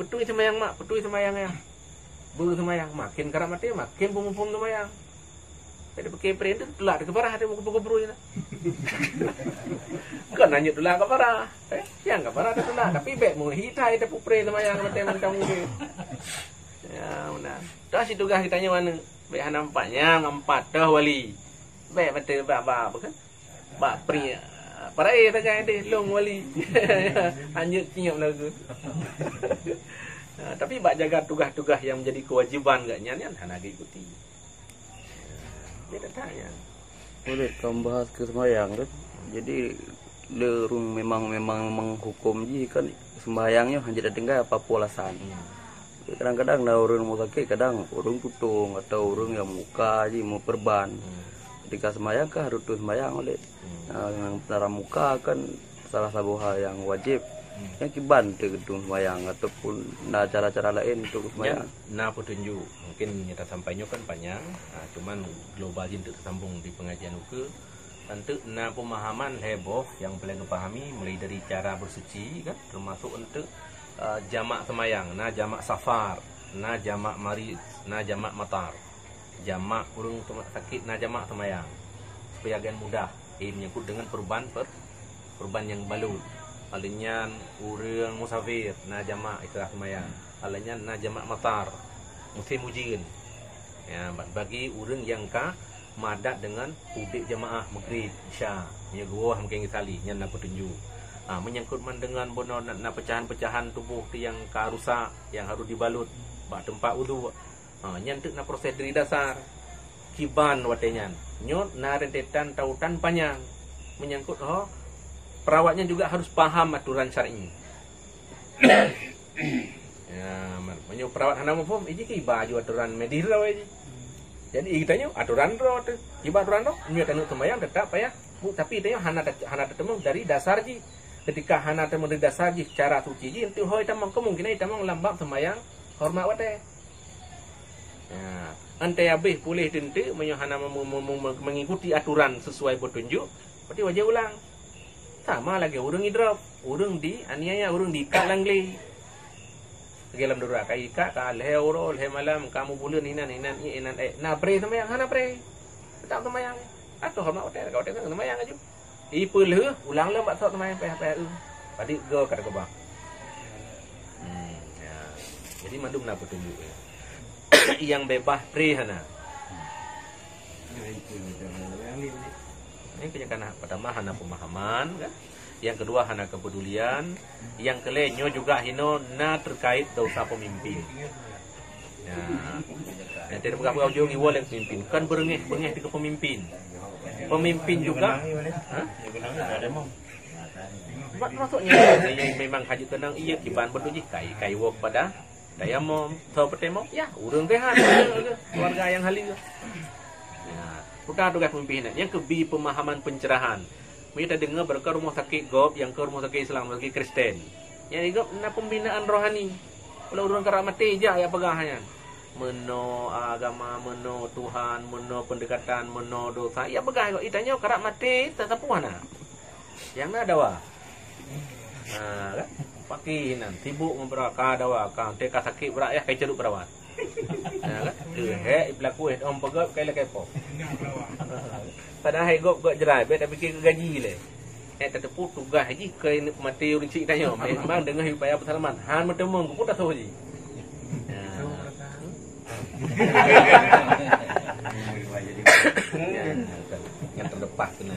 Beutôi seumayang mak, beutôi seumayang ayah. Beu seumayang, makin karab maté, makin peumuphom seumayang. Jadi pakai pren tu tulak ke parah, ada muka-muka berui lah. Bukan hanya tulak ke parah. Eh, yang ke parah tu tulak. Tapi baik mau hitai tapi pren seumayang maté macam ni. Ya, benar. Dah si tugas kita nyawa ni. Baik hana empat nyang, empat dah wali. Baik maté bak bak apa kan? Bak pri. Parai tagai deh long wali. Anjut ciup lagu. Ha, tapi bak jaga tugas-tugas yang menjadi kewajiban gak nyan, nyan hana diikuti. Dia tak tanya. Boleh kau bahas ke sembahyang kan? Jadi le ureuëng memang memang memang hukum ji kan sembahyang nyoe hanya tinggal apa-apa alasan. Kadang-kadang na ureuëng rumah sakit, kadang ureuëng tutong atau ureuëng yang muka ji mau perban. Ketika sembahyang kan harus tu sembahyang oleh. Nah, yang dalam muka kan salah satu hal yang wajib. Yang kiban tu gedung sembahyang ataupun na cara-cara lain untuk sembahyang. Na petunjuk. Mungkin nyata sampai nyoe kan panjang, ha, cuman global jin untuk tersambung di pengajian uke. Tentu na pemahaman heboh yang boleh dipahami mulai dari cara bersuci kan, termasuk untuk uh, jamak semayang, na jamak safar, na jamak marid, na jamak matar. Jamak ureuëng sakit na jamak semayang supaya agak mudah. Eh, menyangkut dengan perban per, perban yang balut. Paling nyan ureuëng musafir na jamak istilah semayang. Paling nyan na jamak matar musim ujeuen. Ya, bagi ureuëng yang ka madat dengan udeb jamaah maghrib, isya, meunyoe geuwoe mungkin geusali, nyan na petunjuk. Ha, menyangkut man dengan bunoe na, na pecahan-pecahan tuboh tu yang ka rusak, yang harus dibalut bak tempat uduk. Ha, nyan teuk na proses dari dasar. Kiban watée nyan. Nyoe na rentetan tautan panyang menyangkut ho perawat nyan juga harus paham aturan syar'i. Ya, meunyoe perawat hana muphom, iji kiban aju aturan medis droe ji. Jadi geutanyoe aturan droe tu. Kiban aturan droe, meunyoe taneuk seumayang tetap payah. Bu, tapi tanyoe hana ta-, hana tateumong dari dasar ji. Ketika hana tateumong dari dasar ji secara suci ji, enteuk ho itamong, kemungkinan itamong lam bab seumayang hormat watée. Ya, antai habéh puléh teunteuk meunyoe hana mem-, mem-, mem-, mengikuti aturan sesuai petunjuk, berarti wajéb ulang. Sama lagée ureuëng idrop, ureuëng dianiaya, ureuëng diikat lam glé. Lagée lam dura, ka ikat, ka lhée uroe, lhée malam, ka mubuleuen hinan, hinan ié, hinan ék. Na pré seumayang, hana pré. Tetap seumayang. Atau hormat watée, ka watée seumayang aju. Ipeulheueh, ulang lom bak sot seumayang payah-payah eu. Padit go ka keubah. Hmm, ya. Jadi mandum na petunjuk ya. Yang bebas pré hana. Ini kenyataannya pertama hana pemahaman kan. Yang kedua hana kepedulian. Yang kelhée nyoe juga hino na terkait dosa pemimpin. Ya. Nanti peugah-peugah ujong iwoe lé pemimpin. Kan beurengeh-beungeh di pemimpin. Pemimpin juga. Ha? Sebab maksudnya memang hajat tenang iya kiban betul jih kai kai wok pada tayamom, tho peutemom, ya, ureuëng sehat, keluarga yang hali. Ya, bukan tugas pemimpin. Yang kebi pemahaman pencerahan. Mita dengar berkat rumah sakit gob yang ke rumah sakit Islam, rumah sakit Kristen. Yang gob na pembinaan rohani. Kalau ureuëng karap maté jak ya peugah nyan. Meunoe agama, meunoe Tuhan, meunoe pendekatan, meunoe dosa. Ya peugah kok itanyoe karap maté teusapu hana. Yang na dawa. Ha, kan? Paki nan sibuk membera ka dawa, ka teka sakit berat ya kai ceruk perawat. Ha, kan? Keuhek pelaku eh om peugah kai lekai po. Padahal hai gop gop jerai, bet tapi ke gaji le. Eh tetepu tugas jih ke mati ureuëng cik tanyoe. Memang dengan upaya bersalaman. Han meuteumeung ku putus ji. Ha. Yang terlepas kena.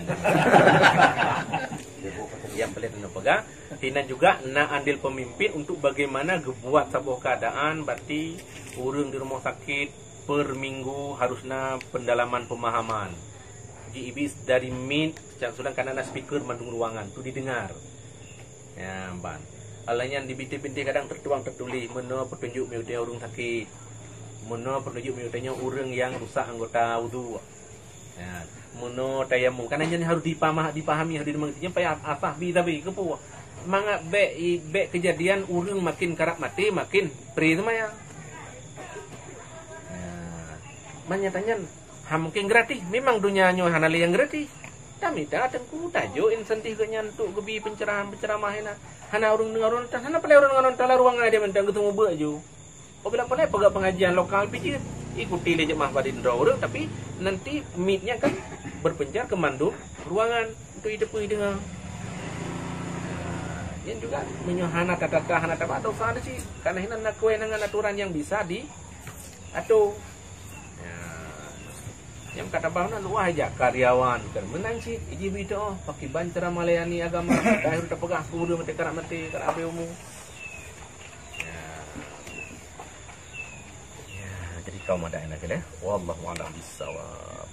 Yang pelik kena pegang. Hinan juga na andil pemimpin untuk bagaimana gebuat saboh keadaan, berarti ureuëng di rumah sakit per minggu harus na pendalaman pemahaman. Ji ibis dari mit secara sulang karena na speaker mandum ruangan tu didengar. Ya, ban. Alah nyan di binti-binti kadang tertuang tertulis meunoe petunjuk meuteunya ureuëng sakit. Meunoe petunjuk meuteunya ureuëng yang rusak anggota wudu. Ya, meunoe tayamum. Karena nyan harus dipamah, dipahami, harus dimengerti. Nyan payah asah bi tabi kepu. Mangat bek bek kejadian ureuëng makin karap maté makin pré seumayang. Ya. Manyata nyan ha mungkin gratis. Memang dunia nyoe hana le yang gratis. Tamita teungku tajok insentif geuh nyan untuk geubi pencerahan-penceramah ina. Hana ureuëng deungar ureuëng tan, hana palai ureuëng deungar ureuëng tan la ruang ada mentang geuteumu beuk ju. Apabila palai peugah pengajian lokal pijit, ikuti lé jemaah badi droe ureuëng tapi nanti mitnya kan berpencar ke mandum ruangan untuk iteupeue deungar. Nyan juga meunyoe hana tatata hana tabak dosa di si karena hinan na kewenangan aturan yang bisa di atau ya. Nyang ka tabah na luwah jak karyawan kan meunan cit iji bito pakiban cara melayani agama dah udah peugah kudu mati karak mati karak habis umu. Ya. Ya, jadi kau madak nak kena. Wallahu a'lam bissawab.